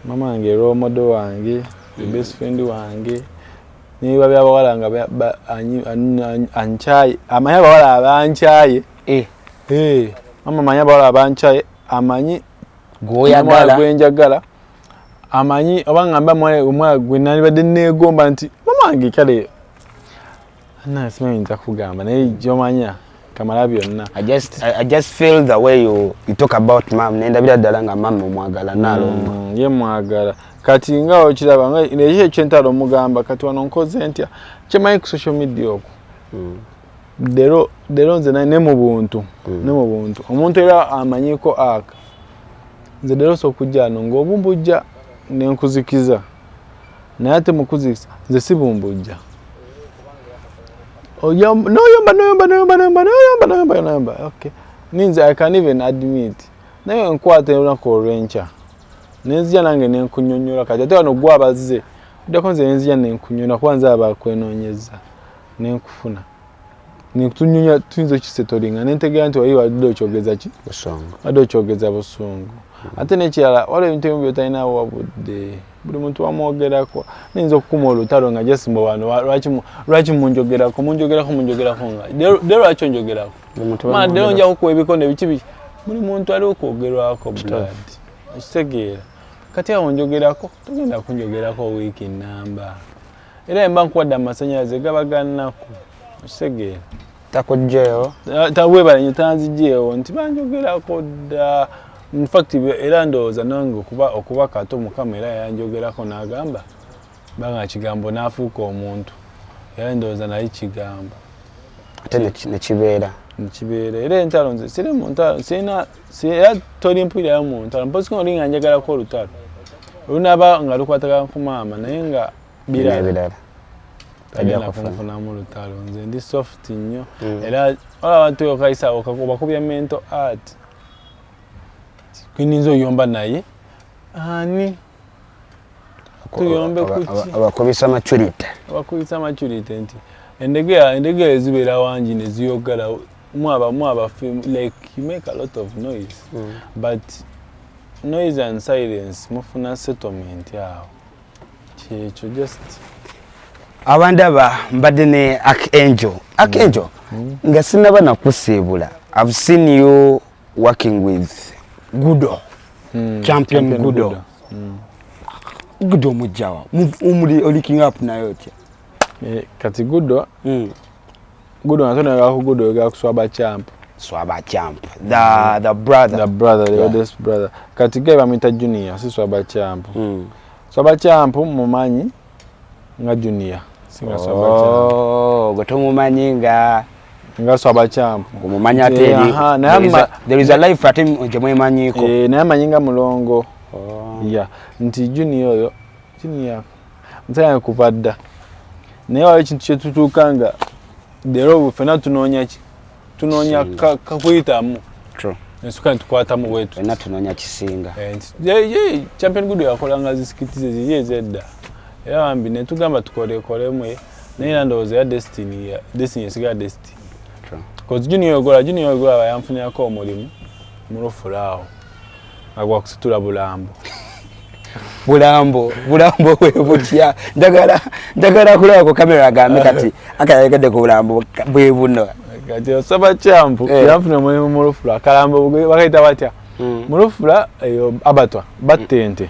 mama wange role model wange, the best friend wange. Niba byabawala nga ankyaye, amanyi abawala abankyaye. Eh. Eh, mama amanyi abawala abankyaye, amanyi gwoyagala. Gwenjagala amanyi, oba ngamba omwala gwe nalibadde neegomba nti mama wange kale simanyi nza kugamba naye gyomanya kamala byonna. I just feel the way you talk about mom, nendabira ddala nga mama omwagala naalongo. Ye mwagala kati nga okiraba nga ekyo ekyentalo omugamba kati wano nkoze ntya kyemanyi ku social media okwo. Leero nze ne mu buntu, ne mu buntu omuntu era amanyiko aka nze leero osobola okujja wano ng'obumbujja nenkuzikiza, naye ate mukuzikiza nze si bumbujja. Noyomba noyomba noyomba noyomba noyomba noyomba noyomba, okay, ninze I can even admit, naye nkwata olunaku olw'enkya nenzija nange nenkunyonyola. Kati ate wano gwe abazze oddako nze nenzija nenkunyonyola kuba nze abakwenoonyeza nenkufuna nekutunyonya tuyinza okisetolinga nentegeera nti wali wadde okyogeza ki Busongo. Wadde okyogeza busungu. Ate nekirala waliwo ebintu ebimu byotalina wabudde, buli muntu wamwogerako. Niyinza okukuma olutalo nga just mbu wano lwaki munjogerako, munjogerako, munjogerako nga leero lwaki onjogerako? Buli muntu Ma leero bamwogerako. nja kukuwa ebikonde biki biki, buli muntu aliwo kwogerwako blood, okitegeera? Kati awo njogerako, togenda kunjogerako wiiki namba, era emba nkuwadde amasanyalaze gaba gannaku, okitegeera? Takugjeewo. Webale nyo, tanzijeewo nti banjogerako dda. Infact era ndowooza nange okuba kato mukama era yanjogerako n'agamba banga kigambo n'afuuka omuntu, era ndowooza naye kigambo. Ate nekibeera. Nekibeera. Era entalo nze siri mu ntalo, sirina era tolimpulirayo mu ntalo mpozi oli nga njagalako olutalo olunaba nga lukwatagana ku maama, naye nga birala. Ebirala. Tagenda Tajja kunfunamu lutalo, nze ndi soft nnyo. Era wala abantu okayisa obakubya mental art kwininza oyomba naye ani tuyombe kuki? Abakubisa maturity. Abakubisa maturity nti endegeya, endegeya ezibeera wangi neziyogala mwaba like you make a lot of noise, but noise and silence mufuna settlement awo, kyekyo just. Abandaba, mbadde ne Archangel. Archangel, nga sinaba nakusiibula, I've seen you working with Gudo. Champion Gudo. Gudo omugjawa omuli olinking up naye otya? Eh, kati Gudo, Gudo natona ku Gudo ga kuswaba Champ. Swaba Champ, the brother. The brother, the oldest brother. Kati ge bamuyita Junior, si Swaba Champ. Swaba Champ mumanyi nga Junior, si nga Swaba Champ. Oh, gwe tomumanyi nga Nga Swaba Champ. Omumanyi ate eri Naye there is a life ate gye mwemanyiiko. Eh, naye amanyi nga mulongo. Oh. Ya nti Junior oyo, Junior musajja kuva dda, naye waliwo ekintu kyetutuuka nga leero ffenna tunoonya ki, tunoonya Kisinga. kakuyitamu. True. Ensuka netukwatamu bwetu. Fenna tunoonya kisinga. Eh, nti ye Champion Gudo yakolanga zi skit ze ziri ezedda, era bambi netugamba tukolekolemu, naye era ndowooza ya destiny, destiny esigala destiny. True. Cause Junior Ogola, Junior Ogola bayanfunirako omulimu mu lufula awo nga gwakusitula bulambo. Bulambo, bulambo bwe butya? Njagala kulaba ku kamera agambe kati akayagadde ku bulambo bwe buno. Kati osaba kyampu. Yanfuna omulimu mu lufula, akalambo bakayita batya? Mu lufula eyo abatwa batta ente.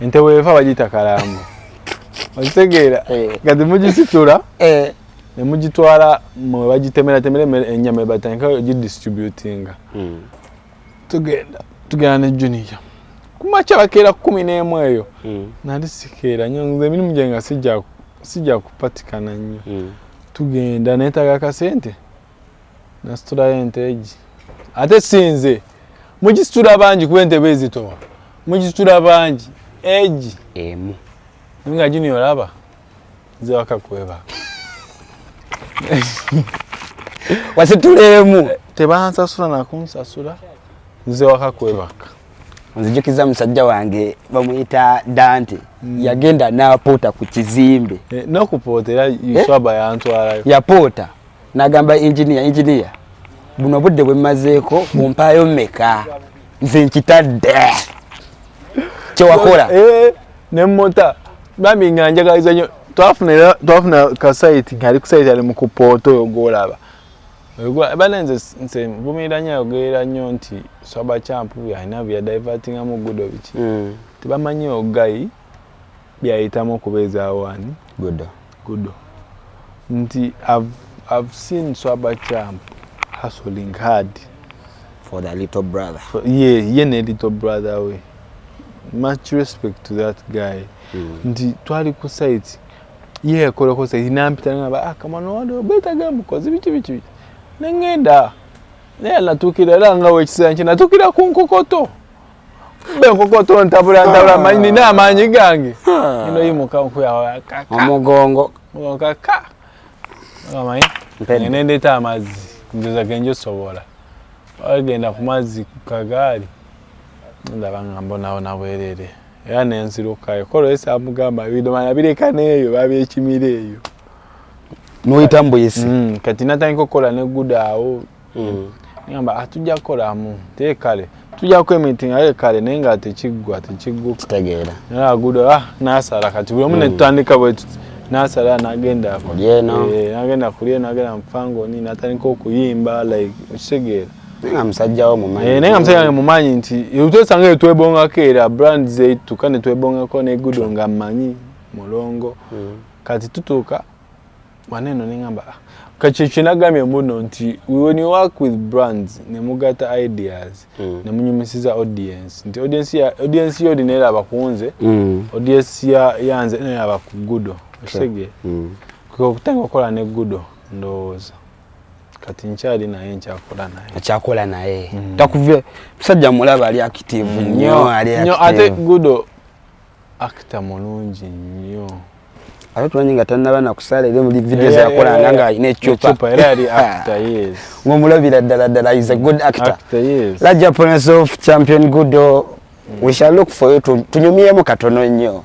Ente weeva bagiyita kalambo, okitegeera? Kati mugisitula ne mugitwala mwe bagitemeratemera ennyama, ebatandika gidistributinga. Tugenda ne Junior kumakya, bakeera 11 eyo. Nali sikeera nnyo nze, emirimu gyange nga sijja kupatikana nnyo. Tugenda, neetaaga akasente, nasitulayo ente egi. Ate sinze, mugisitula bangi kuba ente beezitowa, mugisitula bangi egi. Emu. Nga Junior olaba nze wakakweba. Wasitula emu. Tebansasula nakunsasula, nze wakakwebaka. Nzijukiza musajja wange bamuyita Dante, yagenda n'apoota ku kizimbe. Eh, n'okupoota era Yuswaba yantwalayo. Yapoota n'agamba engineer, "Engineer, buno obudde bwe mmazeeko bumpaayo mmeka? Nze nkitadde." Kyewakola. Eh, nemota bambi nga njagaliza nnyo. Twafuna ka site, ngaali ku site, ali mu kupoota oyo gwolaba. Bana nze nvumirira nnyo, ayogerera nnyo nti Swaba Champ alina byadivertingamu gudo biki. Tebamanyi ogayi byayitamu okubeezaawo ani? Gudo. Gudo. Nti I've seen Swaba Champ hustling hard for the little brother. For, ye ne little brother we. Much respect to that guy. Nti twali ku site, ye yakolako site, nampita ngamba, "Ah, kamwana wali beetaga mukozi," biki biki biki. Nengenda naye natuukira era nga wekiseera nki natuukira ku nkokoto, mbe enkokoto ntabula ntabula, manyi nina amaanyi gange, ino yimuka nkuyawa kaka. Omugongo. Kaka amanyi. Mpedde. Nendeeta amazzi, ndoza genja osobola agenda ku mazzi ku kagaali, ndaba nga mbonabona bwerere era nenzirukayo kolwesa amugamba bidomala bireka neeyo babyekimira eyo. Noyita mbuyisi. Kati natandika okukola ne guda awo. Ngamba, "Ah, tujja kukolamu teye kale, tujja kwemitinga ye kale," naye nga tekiggwa, tekigguka. Kitegeera. Naye guda, ah, nasala. Kati buli omu netutandika bwe tuti, nasala nagenda Kuli eno. Eh, nagenda kuli eno, nagenda mufangoni, natandika okuyimba, like okitegeera? Naye nga musajja wo mumanyi. Eh, naye nga musajja wange mumanyi nti twesanga eyo twebongako, era brand zetuka ne twebongako ne gudo nga mmanyi mulongo. Kati tutuuka waneeno neŋamba, "Ah," kati kyenagambye muno nti when you work with brands ne mugatta ideas ne munyumisiza audience, nti audience ya audience yo neraba ku nze, audience ya yanze neraba ku gudo, okitegeera? Kwe okutandika okukola ne gudo, ndowooza kati nkyali naye, nkyakola naye. Akyakola naye, takuve musajja mulaba ali active nnyo, ali nnyo ate. Active. Gudo actor mulungi nnyo. Ate tumanyi nga tannaba nakusala eri muli video zeyakolanga nga alina ecupa. Ecupa, era yali actor, yes. Ng'omulabira ddala ddala is a good actor. Actor, yes. Large opponents of champion Gudo, we shall look for you tunyumyemu katono nnyo.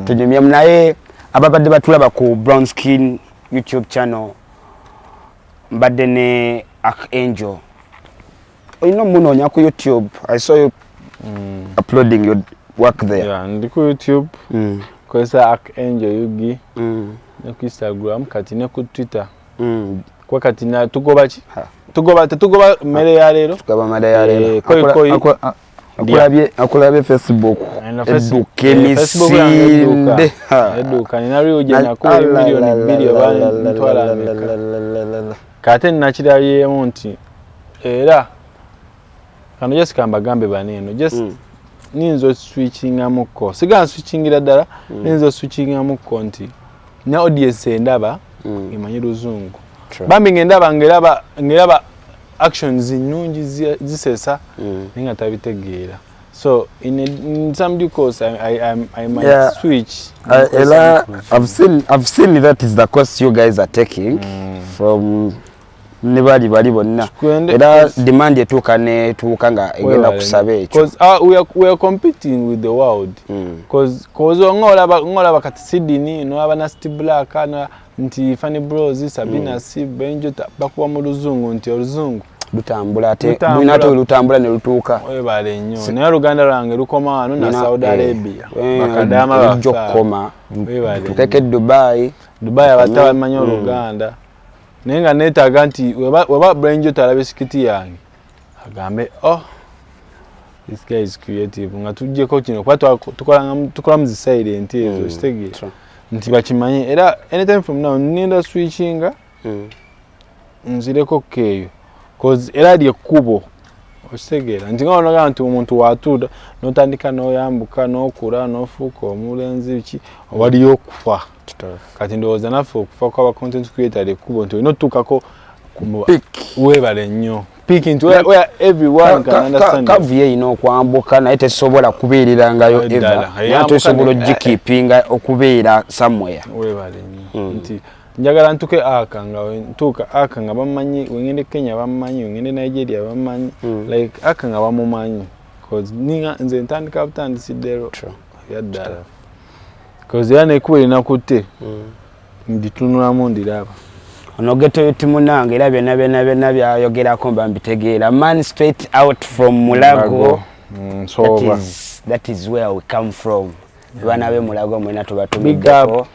Tunyumyemu naye. Ababadde batulaba ku Brown Skin YouTube channel, mbadde ne Archangel. Olina omunoonya ku YouTube. I saw you uploading your work there. Yeah, ndi ku YouTube. Kozesa Archangel UG. Ne ku Instagram kati ne ku Twitter. Kuba kati na tugoba ki? Ha. Tugoba, tetugoba mmere ya leero. Tugaba mmere ya leero. Eh, koi koi. Akulabye Facebook. Eno edduka. Facebook yange edduka. Emisinde. Ha. Edduka nina real gye nakuba 2 million oba ntwala meka. Kate nakirabyemu nti era kano just kambagambe baneeno just niyinza oswitchingamukko, siga nswitchingira ddala, niyinza oswitchingamukko nti ne audience endaba emanyi luzungu. Bambi ngendaba ngeraba actions nnungi zisesa naye nga tabitegeera, so in some due course I might switch. Ela, I've seen that is the course you guys are taking from ne bali bali bonna. Era demand etuuka netuuka nga egenda kusaba ekyo. Because we are competing with the world. Cause ng'olaba kati Sydney n'olaba Nasty Black na, nti Funny Bros, Sabina C Benjo bakuba mu luzungu nti oluzungu. Lutambula ate lulina ate lutambula ne lutuuka. Webale nnyo, naye oluganda lwange lukoma wano na Saudi Arabia. Bakadaama baffe okukoma tukeke Dubai. Dubai abatta bamanyi oluganda, naye nga neetaaga nti weba Brain talaba skit yange agambe, "Oh, this guy is creative," nga tujjeko kino kuba tukola mu zi silent ezo, kitegeera nti bakimanye. Era anytime from now nenda switchinga nzireko keeyo, cause era lyekkubo, okitegeera nti nga onogaa nti omuntu watuula n'otandika n'oyambuka n'okula n'ofuuka omulenzi ki, waliyo okufa. Kati ndowooza naffe okufa kwaba content creator lyekkubo nti olina otutuukako weebale nnyo peak nti where everyone can understand. Curve erina okwambuka, naye tesobola kubeererangayo ever, naye ate osobola ogikeepinga okubeera somewhere. Weebale nnyo nti njagala ntuke aka nga ntuuka aka nga bamanyi, wengende Kenya bamanyi, wengende Nigeria bamanyi, like aka nga bamumanyi, cause ninga nze ntandika butandisiddero yaddala, cause era nekuba erinakutte nditunulamu ndiraba. Ono ghetto youth munange, era byonna byonna byonna byayogerako mba mbitegeera. Man straight out from Mulago. That is where we come from. Abaana be Mulago mwena tubatumiddeko.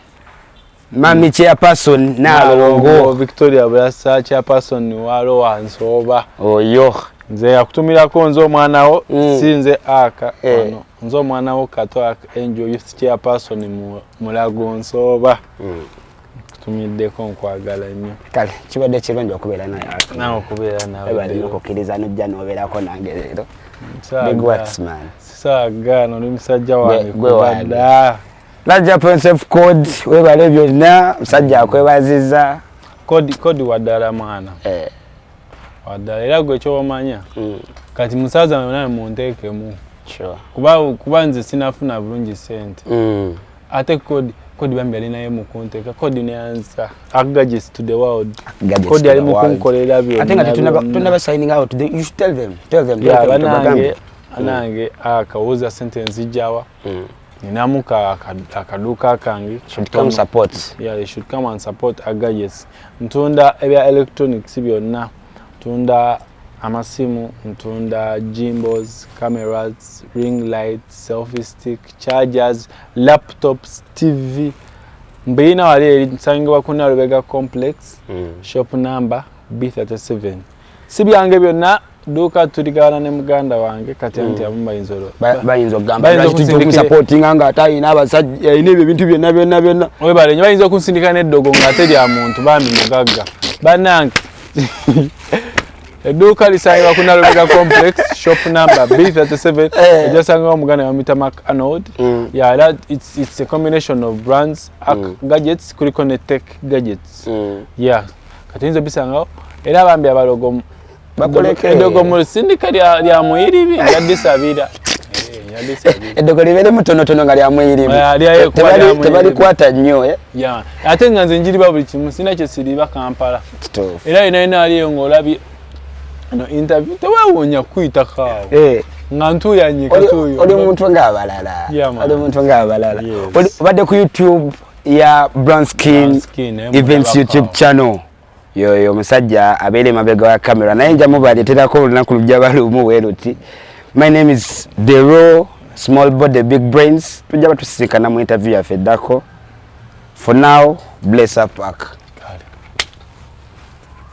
Mami chairperson Nalongo. Victoria Bulasa, chairperson wa Lower Nsooba. Oyo. Nze yakutumirako nze omwana wo, si nze aka ono, nze omwana wo Kato Angel, youth chairperson mu Mulago Nsooba. Kutumiddeko, nkwagala nnyo. Kale kibadde kirungi okubeera naye. Nawe okubeera nawe. Balina okukkiriza nojja n'obeerako nange leero. Big works, man. Saagaana, oli musajja wange kubadda. Lajja Prince Code, webale byonna, musajja akwebaziza. Kodi waddala mwana. Waddala, era gwe kyomanya kati musaza nawe munteekemu kuba nze sinafuna bulungi sente, ate kodi bambi alinayo mukunteeka kodi neyanza gadgets to the world. Kodi ali mukunkolera byonna. Ate nga tonaba signing out, you should tell them, tell them. Banange, anange akawuza sente nzijjawa, ninamu akaduuka kange. Should come support. Yeah, they should come and support gadgets. Ntunda ebya electronics byonna, ntunda amasimu, ntunda gimbals, cameras, ring lights, selfie stick, chargers, laptops, TV, mbirina wali eri nsangibwa ku Nalubega Complex, shop number B37. Si byange byonna, dduuka tuligabana ne muganda wange kati anti abamu bayinza bayinza okugamba lwaki tujja okumusupportinga nga ate alina abasajja, alina ebyo ebintu byonna byonna byonna. Webale nyo, bayinza okunsindika n'eddogo ng'ate lya muntu bambi mugagga. Bannange, edduuka lisangibwa ku Nalubega Complex, shop number B37. Ojjasangawo omuganda bamuyita Mark Arnold. Yeah, that it's a combination of brands, gadgets, kuliko ne tech gadgets. Yeah, kati oyinza obisangawo era bambi abalogo Bakuleke. Eddogo mu lusindika lya muyiribi, njadisabira. Njadisabira. Eddogo libeere mutonotono nga lya muyiribi. Kuba lya muyiribi. Tebalikwata nnyo, eh? Yeah. Ate nga nze njiriba buli kimu, sina kye siriba Kampala. Kituufu. Era yina yina aliyo ng'olabye no interview, tewewuunya kuyitako awo nga ntuuyanye. Katuuyo. Oli muntu ng'abalala. Yeah, man. Oli muntu ng'abalala. Yes. Obadde ku YouTube ya Brownskin Brown Skin, naye Events mulabako YouTube awo. channel. Yoyo omusajja abeera emabega wa kamera, naye nja mubaleeterako olunaku lujja balumu bwe luti. My name is The Raw Small Body Big Brains. Tujja batusisinkana mu interview yaffe eddako. For now, bless up, Park.